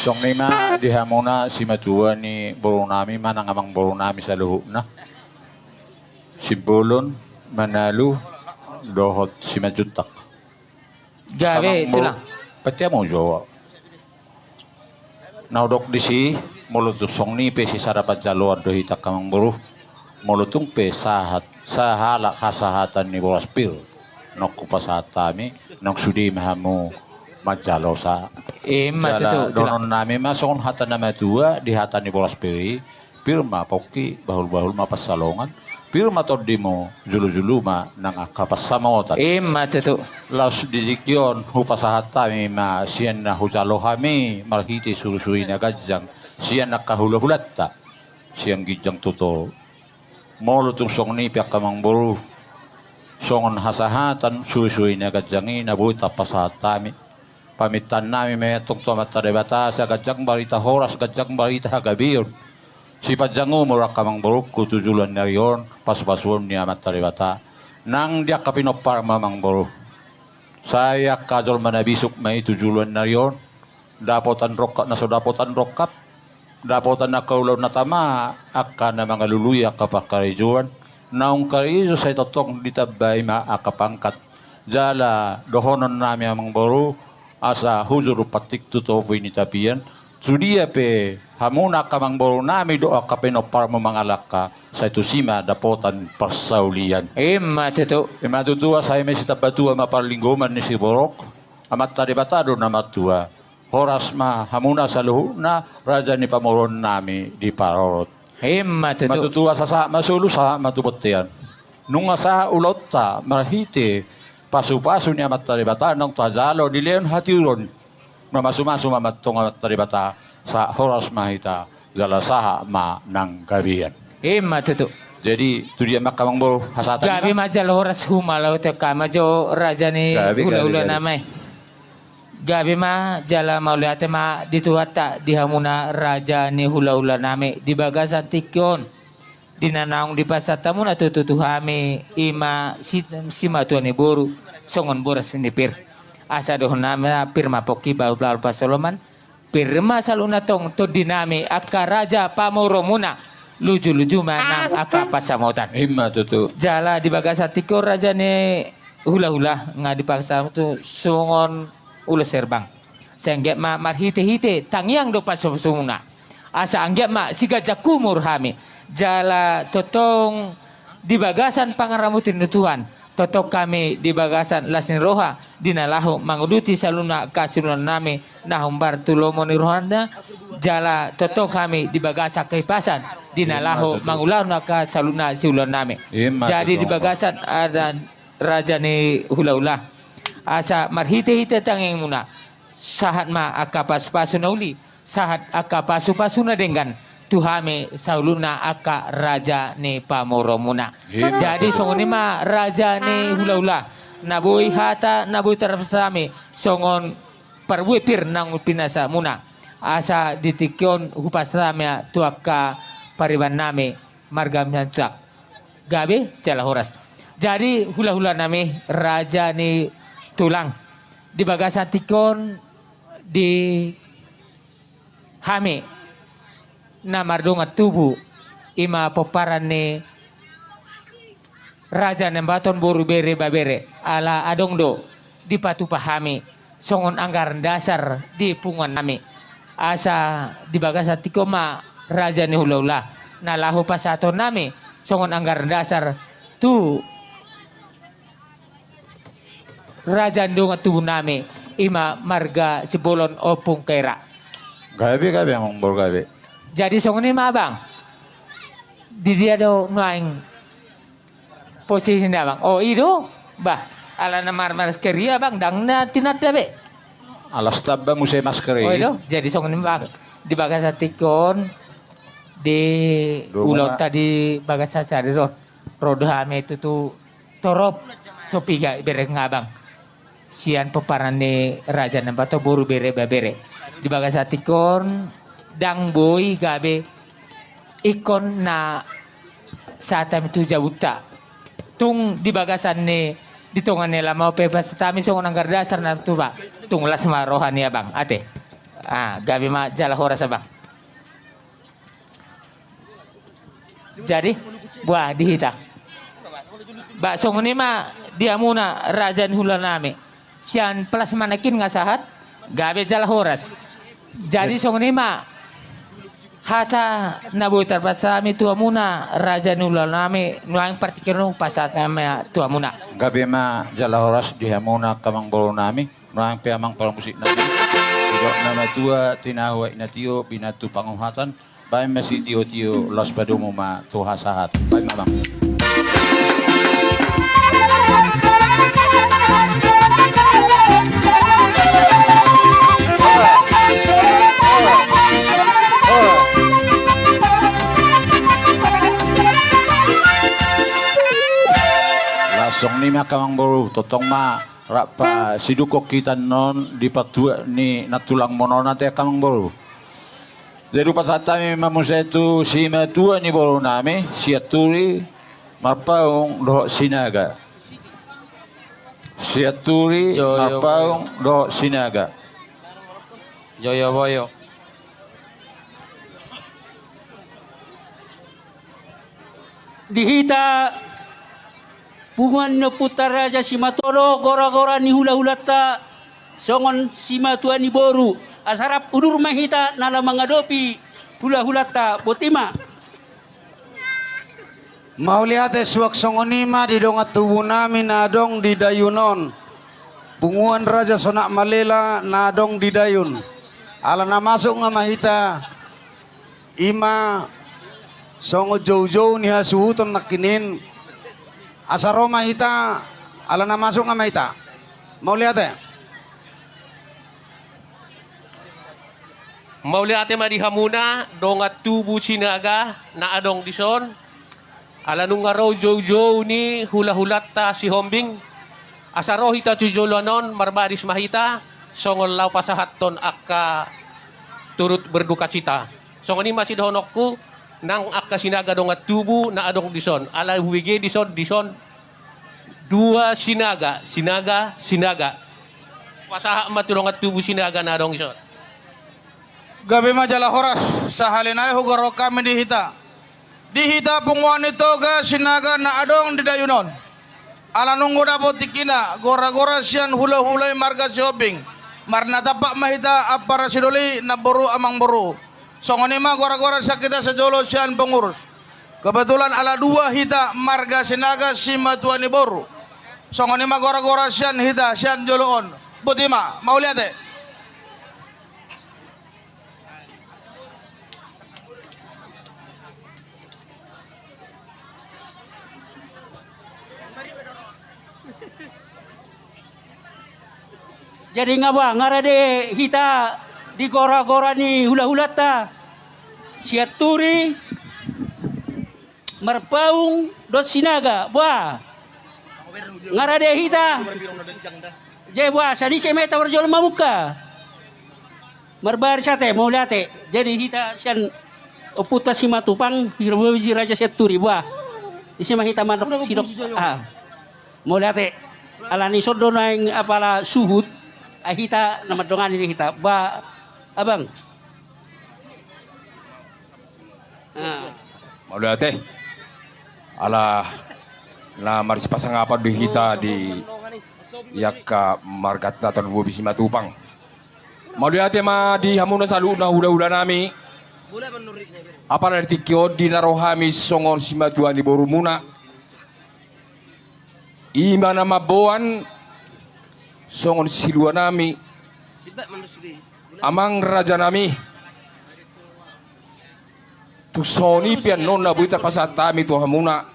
Songon i ma di hamuna simatua ni boru nami manang amang boru nami saluhutna, Simbolon, Manalu dohot Simanjuntak. Gabe, Amang boru, Tulang. Pati hamu jo. Na hudok disi, molo tung songon i pe sisada panjaloan do hita angka amang boru. Molo tung pe sahat, sahalak hasahatan ni boras pir naung hupasahat hami, naung sude ma hamu manjalo sahat. Ima tutu, Tulang. Dohonon nami ma songon hata na matua di hata ni boras pir i, pir ma pongki, bahul-bahul ma pansalongan, pir ma tondimu, jolo-jolo ma nang angka pansamotan. Ima tutu. Laos di tingki on hupasahat hami ma sian na hujalo hami marhite suri-suri na ganjang sian angka hula-hulanta sian ginjang tu toru. Molo tung songon i pe angka amang boru, songon hasahatan suri-suri na ganjang i na boi tapasahat hami. Pamintaan nami ma i antong tu Amanta Debata, asa ganjang barita horas, ganjang barita hagabeon. Sipanjang umur angka amang borungku tu joloan ni ari on, pasu-pasuon ni Amanta Debata. Nang di angka pinomparmu amang boru. Sai angka jolma na bisuk ma i tu joloan ni ari on, dapotan rongkap na so dapotan rongkap, dapotan angka ulaon na tama, angka na mangalului angka pangkarejoan, naung karejo sai tongtong ditambai ma angka pangkat. Jala dohonon nami amang boru, asa hujur umpantik tu topi ni tapian, tu dia pe hamuna angka amang boru nami dohot angka pinomparmu mangalangka, sai tusi ma dapotan parsaulian. Ima tutu. Ima tutu, asa i ma sitamba tua ma parlinggoman ni siborok, Amanta Debata do na martua. Horas ma hamuna saluhutna raja ni pamoruon nami di parorot. Ima tutu. Ima tutu, asa sahat ma solu, sahat ma tu bontean. Nunga sahat ulaonta marhite pasu-pasu ni Amanta Debata naung tajalo dilehon hatiuron. Mamasu-masu ma antong Amanta Debata, sahat horas ma hita, jala sahat ma nang gabean. Ima tutu. Jadi tu dia ma angka amang boru hasahatan i ma? Gabe ma jala horas, humala tu angka ma jo raja ni hula-hula nami. Gabe, gabe, gabe. Gabe ma jala mauliate ma di Tuhanta di hamuna raja ni hula-hula nami di bagasan tingki on. Di na naung dipasahat hamuna tutu tu hami, i ma si, simatua ni boru songon boras ni pir. Asa dohonon nami ma pir ma pongki, bahul-bahul pansalongan, pir ma saluhutna antong tondi nami angka raja pamoruonmuna, luju-luju ma nang angka pansamotan. Ima tutu. Jala di bagasan tingki on raja ni hula-hula, nga dipasahat hamu tu songon ulos herbang. Sai anggiat ma marhite-hite tangiang dohot pasu-pasumuna. Asa anggiat ma siganjang umur hami. Jala tongtong di bagasan pangaramoti ni Tuhan, tongtong hami di bagasan las ni roha, di na laho manguduti saluhutna angka siulaon nami na hombar tu lomo ni rohana, jala tongtong hami di bagasan kehipasan, di na laho mangulahon angka saluhutna siulaon nami. Ima tutu. Jadi di bagasan adat raja ni hula-hula, asa marhite-hite tangiangmuna, sahat ma angka pasu-pasu na uli, sahat angka pasu-pasu na denggan tu hami saluhutna angka raja ni pamoruonmuna. Ima tutu. Jadi songon i ma raja ni hula-hula, na boi hata na boi tarpasada hami songon parbue pir naung pinasahatmuna. Asa di tingki on hupasahat hami ma tu angka pariban nami marga Simanjuntak. Gabe jala horas. Jadi hula-hula nami, raja ni tulang, di bagasan tingki on di hami na mardongan tubu, i ma pomparan ni Raja Nabaton boru, bere, ibebere, ala adong do dipatupa hami songon anggaran dasar di punguan nami. Asa di bagasan tingki on ma raja ni hula-hula na laho pasahaton nami songon anggaran dasar tu raja ni dongan tubu nami, i ma marga Simbolon Ompung Kera. Gabe, gabe, amang boru, gabe. Jadi songon i ma, abang. Di dia do nuaeng posisi ni abang? O, i do. Bah, ala na marmasker i abang, ndang na tinanda be. Alas tamba muse masker i. O, i do. Jadi songon i ma, abang. Di bagasan tingki on, di ulaonta di bagasan sadari on, ro do hami tutu torop, so piga ibereng abang. Sian pomparan ni Raja Nabaton boru, bere, ibebere. Di bagasan tingki on ndang boi gabe ingkon na sahat hami tu jabunta. Tung di bagasan ni, di tonga ni alaman on pe pasahat hami songon anggaran dasar na tupa. Tung las ma roha ni abang. Ate. Ah, gabe ma jala horas, Abang. Jadi, buah di hita. Ba, songon i ma di hamuna raja ni hula nami. Sian plasma nangkin nga sahat, gabe jala horas. Jadi, songon i ma hata na boi tarpasahat hami tu hamuna raja ni hula nami, nuaeng partingkian on pasahat hami tu hamuna. Gabe ma jala horas di hamuna angka amangboru nami. Nuaeng pe amang parmusik nami, didok na matua, tinahu aek na tio, binatu panguhatan, baen ma sitiotio, laos padomu ma tu hasahat. Baen ma, Bang. Laos songon i ma angka amangboru, tongtong ma rap pasidungkon hita annon di partua ni nantulangmon on ate angka amangboru. Jadi hupasahat hami ma muse tu simatua ni boru nami, Sianturi, Marpaung dohot Sinaga. Sianturi, Joyo, Marpaung dohot Sinaga. Joyo boyo. Di hita punguan ni ompunta raja, simatua do gora-gora ni hula-hulanta songon simatua ni boru. Asa rap udur ma hita na laho mangadopi hula-hulanta. Boti ma. Mauliate. Suang songon i ma di dongan tubu nami na adong di dayun on, punguan Raja Sonak Malela na adong di dayun. Ala na masuk nga ma hita, i ma songon joujou ni hasuhuton nangkin i. Asa ro ma hita, ala na masuk nga ma hita. Mauliate. Mauliate ma di hamuna dongan tubu Sinaga na adong dison. Ala nunga ro joujou ni hula-hulanta Sihombing, asa ro hita tu joloan on, marbaris ma hita songon laho pasahathon angka turut berdukacita. Songon i ma sidohononku, nang angka Sinaga dongan tubu na adong dison. Ala hubege dison, dison dua Sinaga, Sinaga, Sinaga. Pasahat ma tu dongan tubu Sinaga na adong dison. Gabe ma jala horas. Sahali nai hugoarhon hami di hita, di hita punguan ni Toga Sinaga na adong di dayun on. Ala nunga dapot tingkina gora-gora sian hula-hula i marga Sihombing, marnatampak ma hita ampara sidoli, namboru, amangboru. Songon i ma gora-gora sian hita sajolo sian pengurus. Kebetulan ala dua hita marga Sinaga simatua ni boru. Songon i ma gora-gora sian hita sian jolo on. Boti ma, mauliate. Jadi nga boha, nga rade hita di gora-gora ni hula-hulanta Sianturi, Marpaung dohot Sinaga, boha? Nga rade hita. Jadi boha, sian ise ma hita parjolo mamungka? Marbaris ate, mauliate. Jadi hita sian ompunta Simatupang, Hirboji Raja Sianturi, boha? Ise ma hita mandok sidok. Ah. Mauliate. Alani songon do naeng apala suhut, ai hita na mandongani do hita. Boha, Abang? Ah. Mauliate. Ala na marsipasangapan do hita di angka marganta tarlumobi Simatupang. Mauliate ma di hamuna saluhutna hula-hula nami. Apala di tingki on di na ro hami songon simatua ni borumuna, i ma na mamboan songon silua nami, amang raja nami. Tung songon i pe annon na boi tarpasahat hami tu hamuna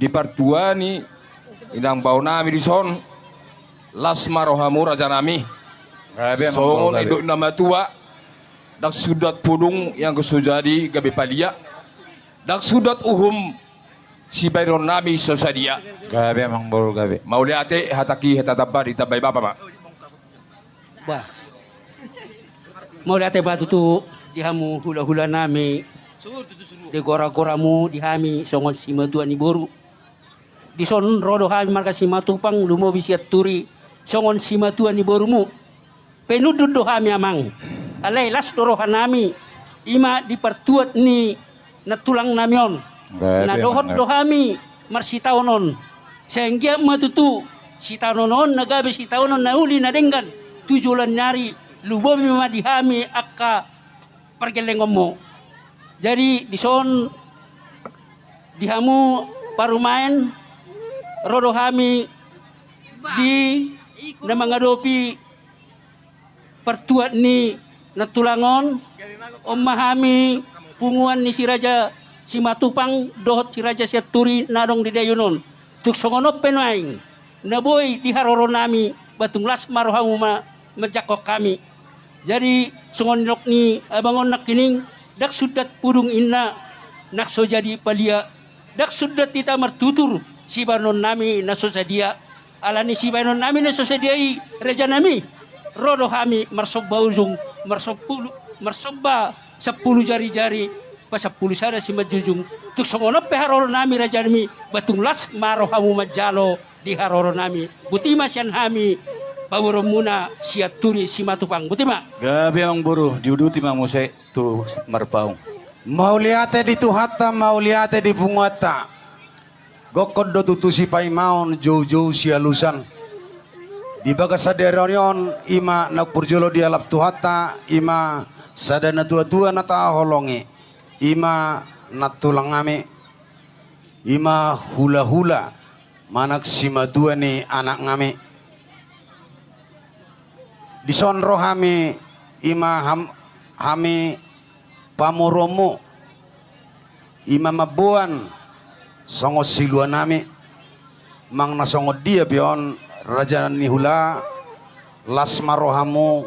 di partua ni inang bao nami dison. Las ma rohamu raja nami. Gabe, amang, songon gabe. Didok na matua, ndang sudat pudung ianggo so jadi gabe palia, ndang sudat uhum sibahenon nami so sadia. Gabe, amang boru, gabe. Mauliate, hataki hata tamba ditambai bapa ma. Bah. Mauliate ma tutu di hamu hula-hula nami, di gora-goramu di hami songon simatua ni boru. Dison ro do hami marga Simatupang, lumobi Sianturi, songon simatua ni borumu. Penundun do hami, amang. Alai las do rohanami, ima di partuat ni nantulang nami on. Na dohot do hami marsitaonon. Sai anggiat ma tutu sitaonon on na gabe sitaonon na uli na denggan tu joloan ni ari, lumobi ma di hami angka pargellengonmu. Jadi dison di hamu parumaen, ro do hami di na mangadopi partuat ni nantulang on. On ma hami punguan ni si Raja Simatupang dohot si Raja Sianturi na adong di dayun on. Tung songon on pe nuaeng na boi di haroronami, ba tung las ma rohamu ma manjangkon hami. Jadi songon nidok ni abang on nangkining, ndang sundat pudung inna nang so jadi palia, ndang sundat hita martutur sibahenonnami na so sadia. Alani sibahenonnami na so sadia i, rajanami, ro do hami marsomba ujung, marsompulu, marsomba sampulu jarijari, pasampulu sada simanjujung. Tung songon on pe haroronami, rajanami, ba tung las ma rohamu manjalo di haroronami. Boti ma sian hami pamoruonmuna Sianturi Simatupang. Boti ma. Gabe amang boru, diuduti ma muse tu Marpaung. Mauliate di Tuhanta, mauliate di punguanta. Gokhon do tutu sipaimaon, joujou sialusan. Di bagas sadari on, ima na umporjolo dialap Tuhanta, ima sada natuatua na tahaholongi, ima nantulangnami, ima hulahula manang simatua ni anaknami. Dison ro hami, ima ham-, hami pamoruonmu, ima mamboan songon siluanami. Manang na songon dia pe on, raja ni hula, las ma rohamu,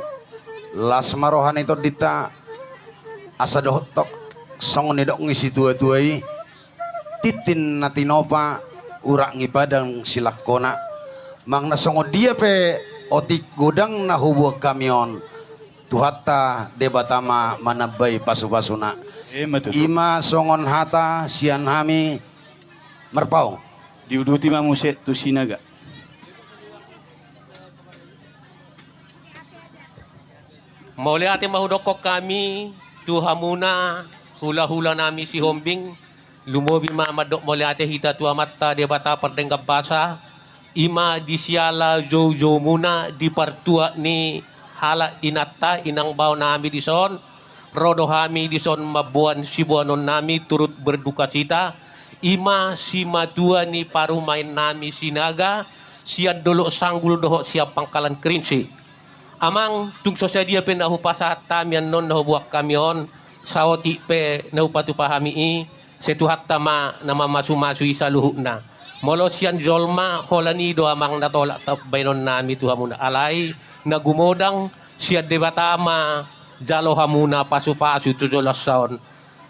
las ma roha ni tondinta. Asa dohot songon nidok ni situatua i, tintin na tinopa, urat ni padang silangkona. Manang na songon dia pe otik godang na huboan hami on, Tuhanta Debata ma manambai pasupasuna. Ima tutu. Ima songon hata sian hami Marpaung. Diuduti ma muse tu Sinaga. Mauliate ma hudokkon hami tu hamuna hulahulanami Sihombing. Lumobi ma mandok mauliate hita tu Amanta Debata pardenggan basa, ima di siala joujoumuna di partuat ni halak inanta, inang baonami dison. Ro do hami dison mamboan siboanonnami turut berdukacita, ima simatua ni parumaennami Sinaga, sian Dolok Sanggul dohot sian Pangkalan Kerinci. Amang, tung so sadia pe na hupasahat hami annon na huboan hami on, saotik pe na hupatupa hami i, sai Tuhanta ma na mamasumasu i saluhutna. Molo sian jolma, holan i do amang na tolap baenonnami tu hamuna. Alai na gumodang, sian Debata ma jalo hamuna pasupasu tu joloansa on.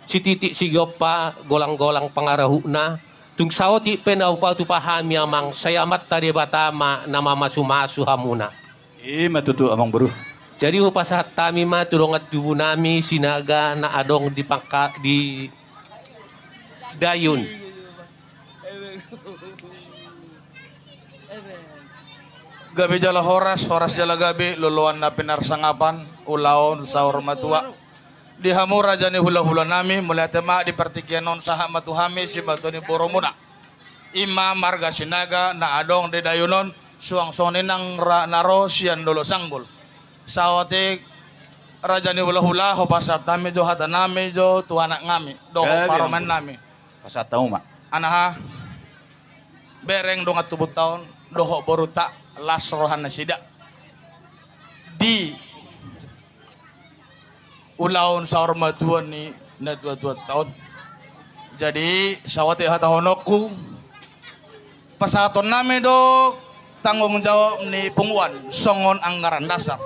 Sititi sigompa, golanggolang pangarahutna. Tung saotik pe na hupatupa hami amang, sai Amanta Debata ma na mamasumasu hamuna. Ima tutu amang boru. Jadi hupasahat hami ma tu dongan tubunami Sinaga na adong di Pangka-, di Dayun. Gabe jala horas, horas jala gabe, loloan na pinarsangapan, ulaon saur matua. Di hamu raja ni hulahulanami, mauliate ma di partingkian on sahat ma tu hami simatua ni borumuna. Ima marga Sinaga na adong di Dayun on, suang songon i nang ra-, na ro sian Dolok Sanggul. Saotik raja ni hulahula, hupasahat hami jo hatanami jo tu anaknami dohot parumaennami. Pasahat hamu ma. Anaha, bereng dongan tubunta on dohot borunta, las rohanasida di ulaon saur matua ni natuatuanta on. Jadi saotik hatahononku, pasahatonnami do tanggung jawab ni punguan songon anggaran dasar.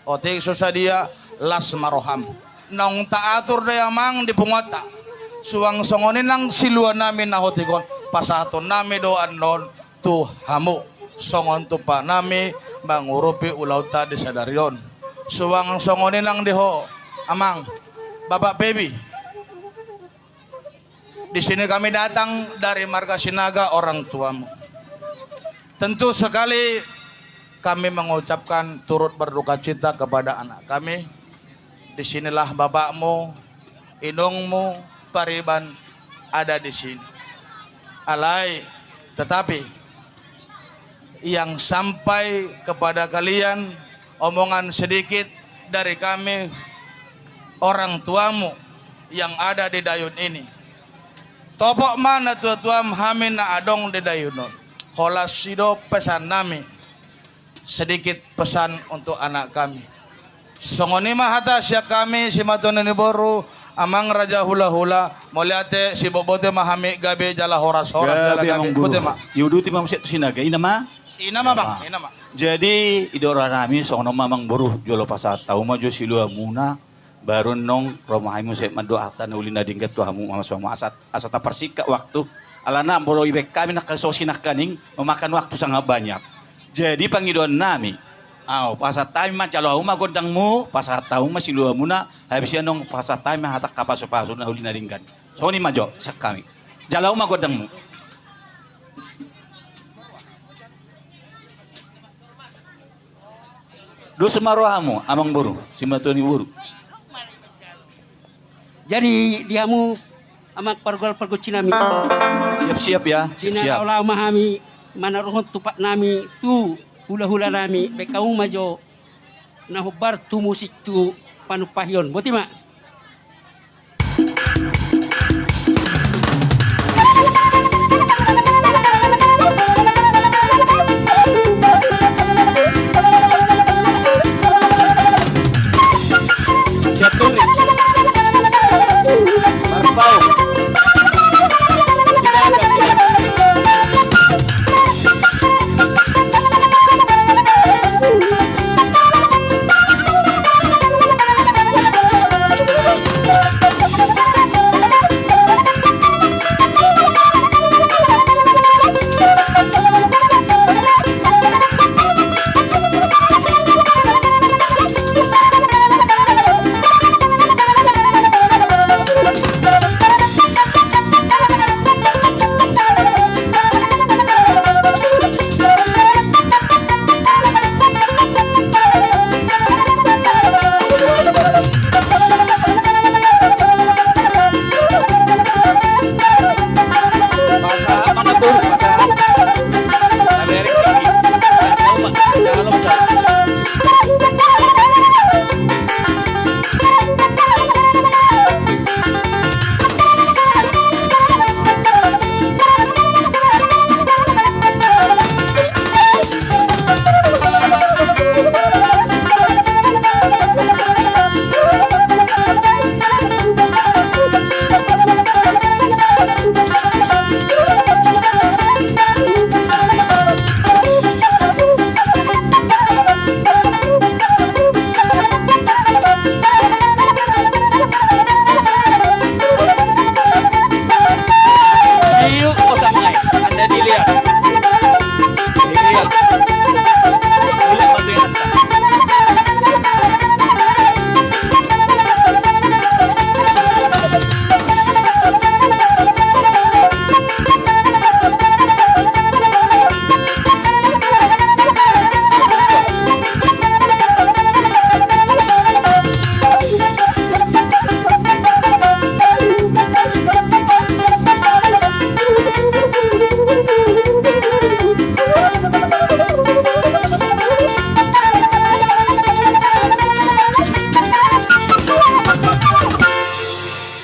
Otik so sadia, las ma roham. Naung taatur do i amang di punguanta. Suang songon i nang siluanami na otik on, pasahatonnami do annon tu hamu songon tumpanami mangurupi ulaonta di sadari on. Suang songon i nang di ho amang, Bapak Pebi. Di sini kami datang dari marga Sinaga, orang tuamu. Tentu sekali kami mengucapkan turut berdukacita kepada anak kami. Di sinilah bapakmu, inongmu, Pariban ada di sini. Alai, tetapi yang sampai kepada kalian, omongan sedikit dari kami, orang tuamu yang ada di dayun ini. Topot ma natuatuam hami na adong di dayun on. Holan i do pesan nami. Sedikit pesan untuk anak kami. Songon i ma hata sian hami, simatua ni boru, amang raja hulahula, mauliate, sibobote ma hami, gabe jala horas-horas jala gabe. Gabe, amang boru. Botima. Iuduti ma muse tu Sinaga, ina ma? Ina ma, ina ma, bang, ina ma. Jadi, didok roha nami, songon on ma, amang boru, jolo pasahat hamu ma jo siluamuna, baru nunga ro ma hami muse mandok hata na uli na denggan tu hamu, mama suamu, asa, asa taparsingkat waktu. Alana molo dibaen hami nangkaning songon i nangkaning, memakan waktu sangat banyak. Jadi pangidoan nami, au, pasahat hami ma, jalo hamu ma gondangmu, pasahat hamu ma siluamuna, habis i annon pasahat hami ma hata hapasupasu na uli na denggan. Songon i ma jo sian hami. Jalo hamu ma gondangmu. Dos ma rohamu, amang boru, simatua ni boru. Jadi di hamu, amang pargual pargonsi nami. Siap-siap ya, siap-siap. Sinalaho ma hami manaruhon tupat nami tu hulahula nami, baen hamu ma jo na hombar tu musik tu panumpahion. Botima.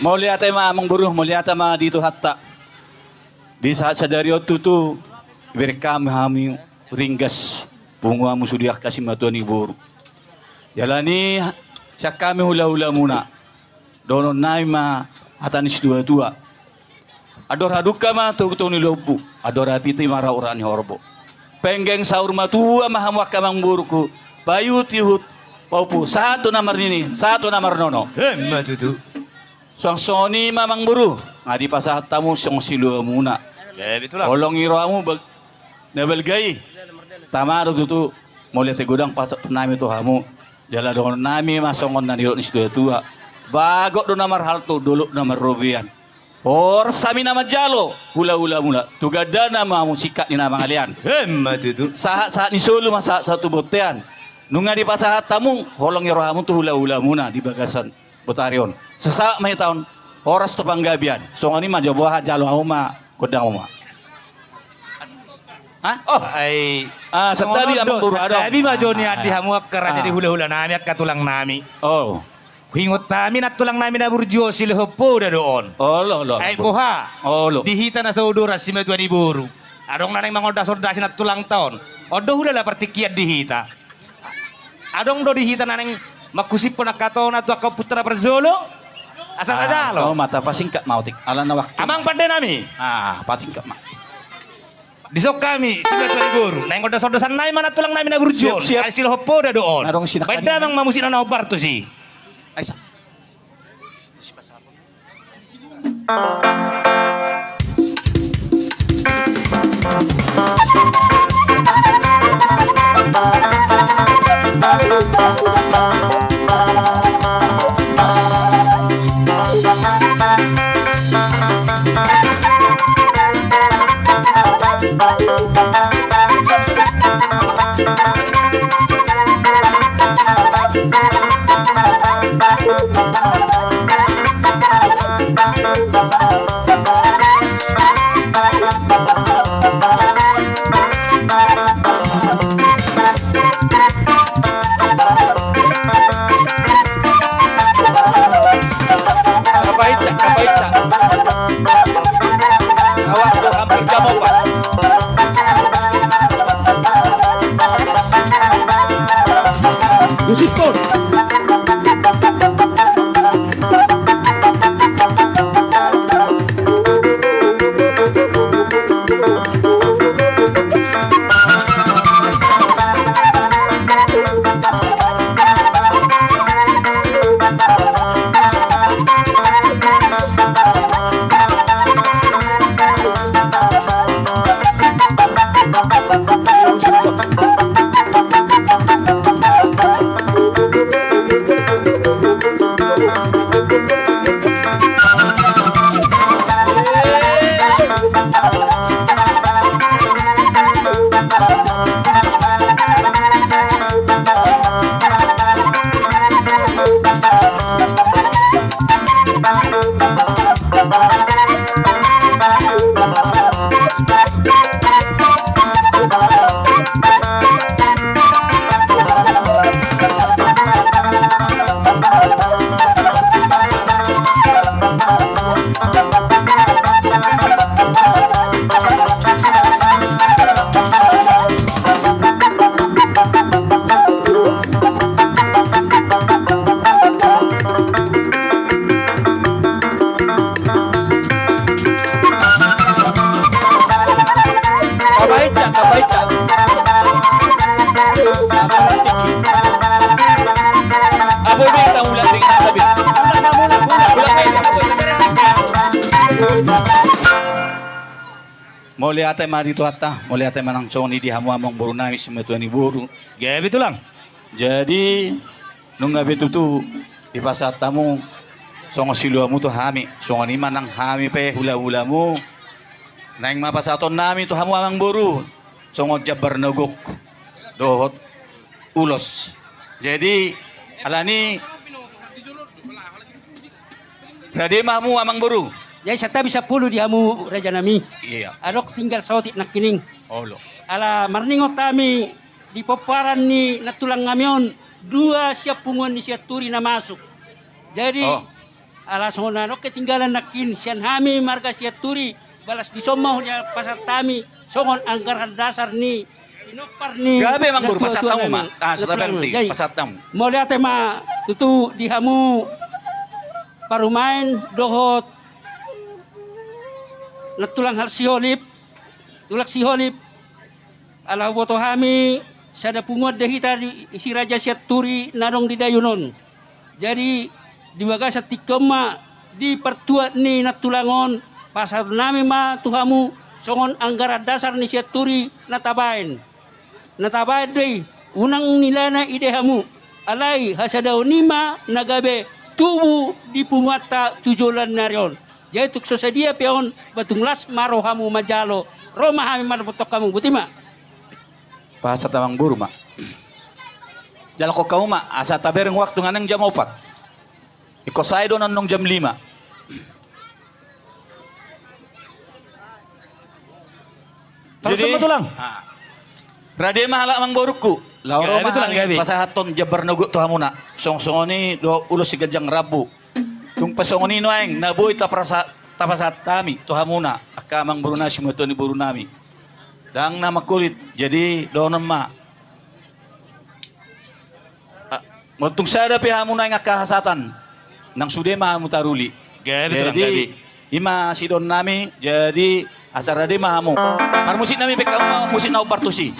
Mauliate ma, amang boru, mauliate ma di Tuhanta. Di sahat sadari on tutu, dibereng hami ringgas punguanmu sude angka simatua ni boru. Jala ni sian hami hulahulamuna, dohonon nami ma hata ni situatua. Andor hadungka ma togtog ni lombu, andor hatiti ma rautrau ni horbo. Penggeng saur matua ma hamu angka amang boruku, paihutihut, paupou, sahat tu na marnini, sahat tu na marnono. Emma tutu. Suang songon i ma, amang boru, nga dipasahat hamu songon siluamuna. Holong i rohamu bag-, na balga i. Tama do tutu, mauliate godang pasahat nami tu hamu. Jala dohonon nami ma songon na nidok ni situatua. Bagot do na marhalto, dolok na marrobean. Horas hami na manjalo hulahulamuna, tu gandana ma hamu singkat ni na mangalean. Emma tutu. Sahatsahat ni solu ma sahatsahat tu bontean. Nunga dipasahat hamu, holong ni rohamu tu hulahulamuna di bagasan botari on. Sasahat ma hita on, horas tu panggabean. Songon i ma jo, boha jalo hamu ma, gondang hamu ma. Hah? Oh. Ai. Ah, santabi, amang boru, adong. Santabi ma jo nian di hamu angka raja, di hulahulanami, angka tulangnami. Oh. Huingot hami nantulangnami na burju on, silehon poda do on. Olo, olo. Ai boha? Olo. Di hita na sauduran simatua ni boru, adong na naeng mangondasondasi nantulangta on. On do hulala partingkian di hita. Adong do di hita na naeng mangkusiphon angka tona tu angka ompunta na parjolo? Asa tajalo. Ah, oh, mata pasingkat ma otik. Alana waktu. Amang pandenami. Ah, pasingkat ma. Dison hami simatua ni boru, naeng ondasondasannami ma nantulangnami na burju on. Siap, siap. Ai silehon poda do on. Adong sinak. Baen damang ma musikna na hombar tusi. Ai sa. Kapaicak, kapaicak. Awak tu hampir jam opat. Musik pun. Kabaeca, kabaeca. Apo be, tamu lagi, tamu lagi. Mauliate ma di Tuhanta, mauliate ma nang songon i di hamu amang boru nami, simatua ni boru. Gabe tulang. Jadi, nunga be tutu dipasahat hamu songon siluamu tu hami, songon i ma nang hami pe hulahulamu. Naeng ma pasahaton nami tu hamu amang boru, songon jambar na gok dohot ulos. Jadi, alani rade ma hamu amang boru. Jadi santabi sampulu di hamu raja nami. Iya. Adong tinggal saotik nangkining. Olo. Ala marningot hami di pomparan ni nantulang nami on, dua sian punguan ni Sianturi na masuk. Jadi, oh, ala songon na adong ketinggalan nangkin sian hami marga Sianturi, balas dison ma hujalo pasahat hami songon anggaran dasar ni pinompar ni. Gabe amang boru, pasahat hamu ma. Ah, sudah berhenti, pasahat hamu. Mauliate ma tutu di hamu parumaen dohot nantulang hal Siholip, tulang Siholip. Ala huboto hami sada punguan do hita di, si raja Sianturi na adong di dayun on. Jadi di bagasan tingki on ma di partuat ni nantulang on, pasahaton nami ma tu hamu songon anggaran dasar ni Sianturi na tabaen. Na tabaen do i, unang nilana ide hamu. Alai hasadaon i ma na gabe tubu di punguanta tu joloan ni ari on. Jadi tung so sadia pe on, ba tung las ma rohamu manjalo, ro ma hami mandapothon hamu, boti ma. Pasahat amang boru ma. Jala ho hamu ma, asa tabereng waktu nga naeng jam opat. Ingkon sae do annon jam lima. Jadi, rade ma halak amangborungku. Laho ro ma hami pasahathon jambar na gok tu hamuna. Songon songon i dohot ulos siganjang rambu. Tung pe songon i nuaeng na boi tapasahat hami tu hamuna angka amangboru nami, simatua ni boru nami. Ndang na mangkulit, jadi dohonon ma. Molo tung sada pe hamu naeng angka hasahatan, nang sude ma hamu taruli. Jadi ima sidohonon nami, jadi asa rade ma hamu. Marmusik nami pe hamu ma musik na hombar tusi.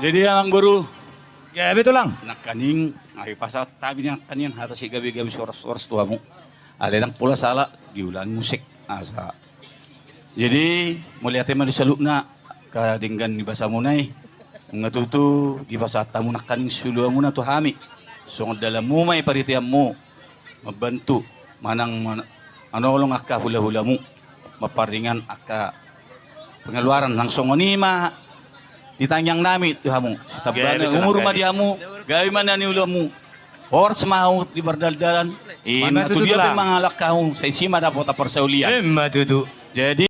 Jadi amangboru, gabe tulang. Nangkaning, ai pasahat hami nangkaning hata sigabe-gabe, horas-horas tu hamu. Alai ndang pola sala diulangi musik. Asa. Jadi mauliate ma di saluhutna angka denggan ni basamuna i. Nunga tutu dipasahat hamu nangkaning siuluanmuna tu hami. Songon dalanmu ma i pariteanmu. Mambantu manang man-, manolong angka hula-hulamu, mamparingan angka pengeluaran. Nang songon i ma Di tangiang nami tu hamu. Gabe umur ma di hamu, gabe ma na niulamu. Horas ma hamu di pardaldalan. Ima tutu, tulang. Manang tu dia pe mangalangka hamu, sai disi ma dapotan parsaulian. Ima tutu. Jadi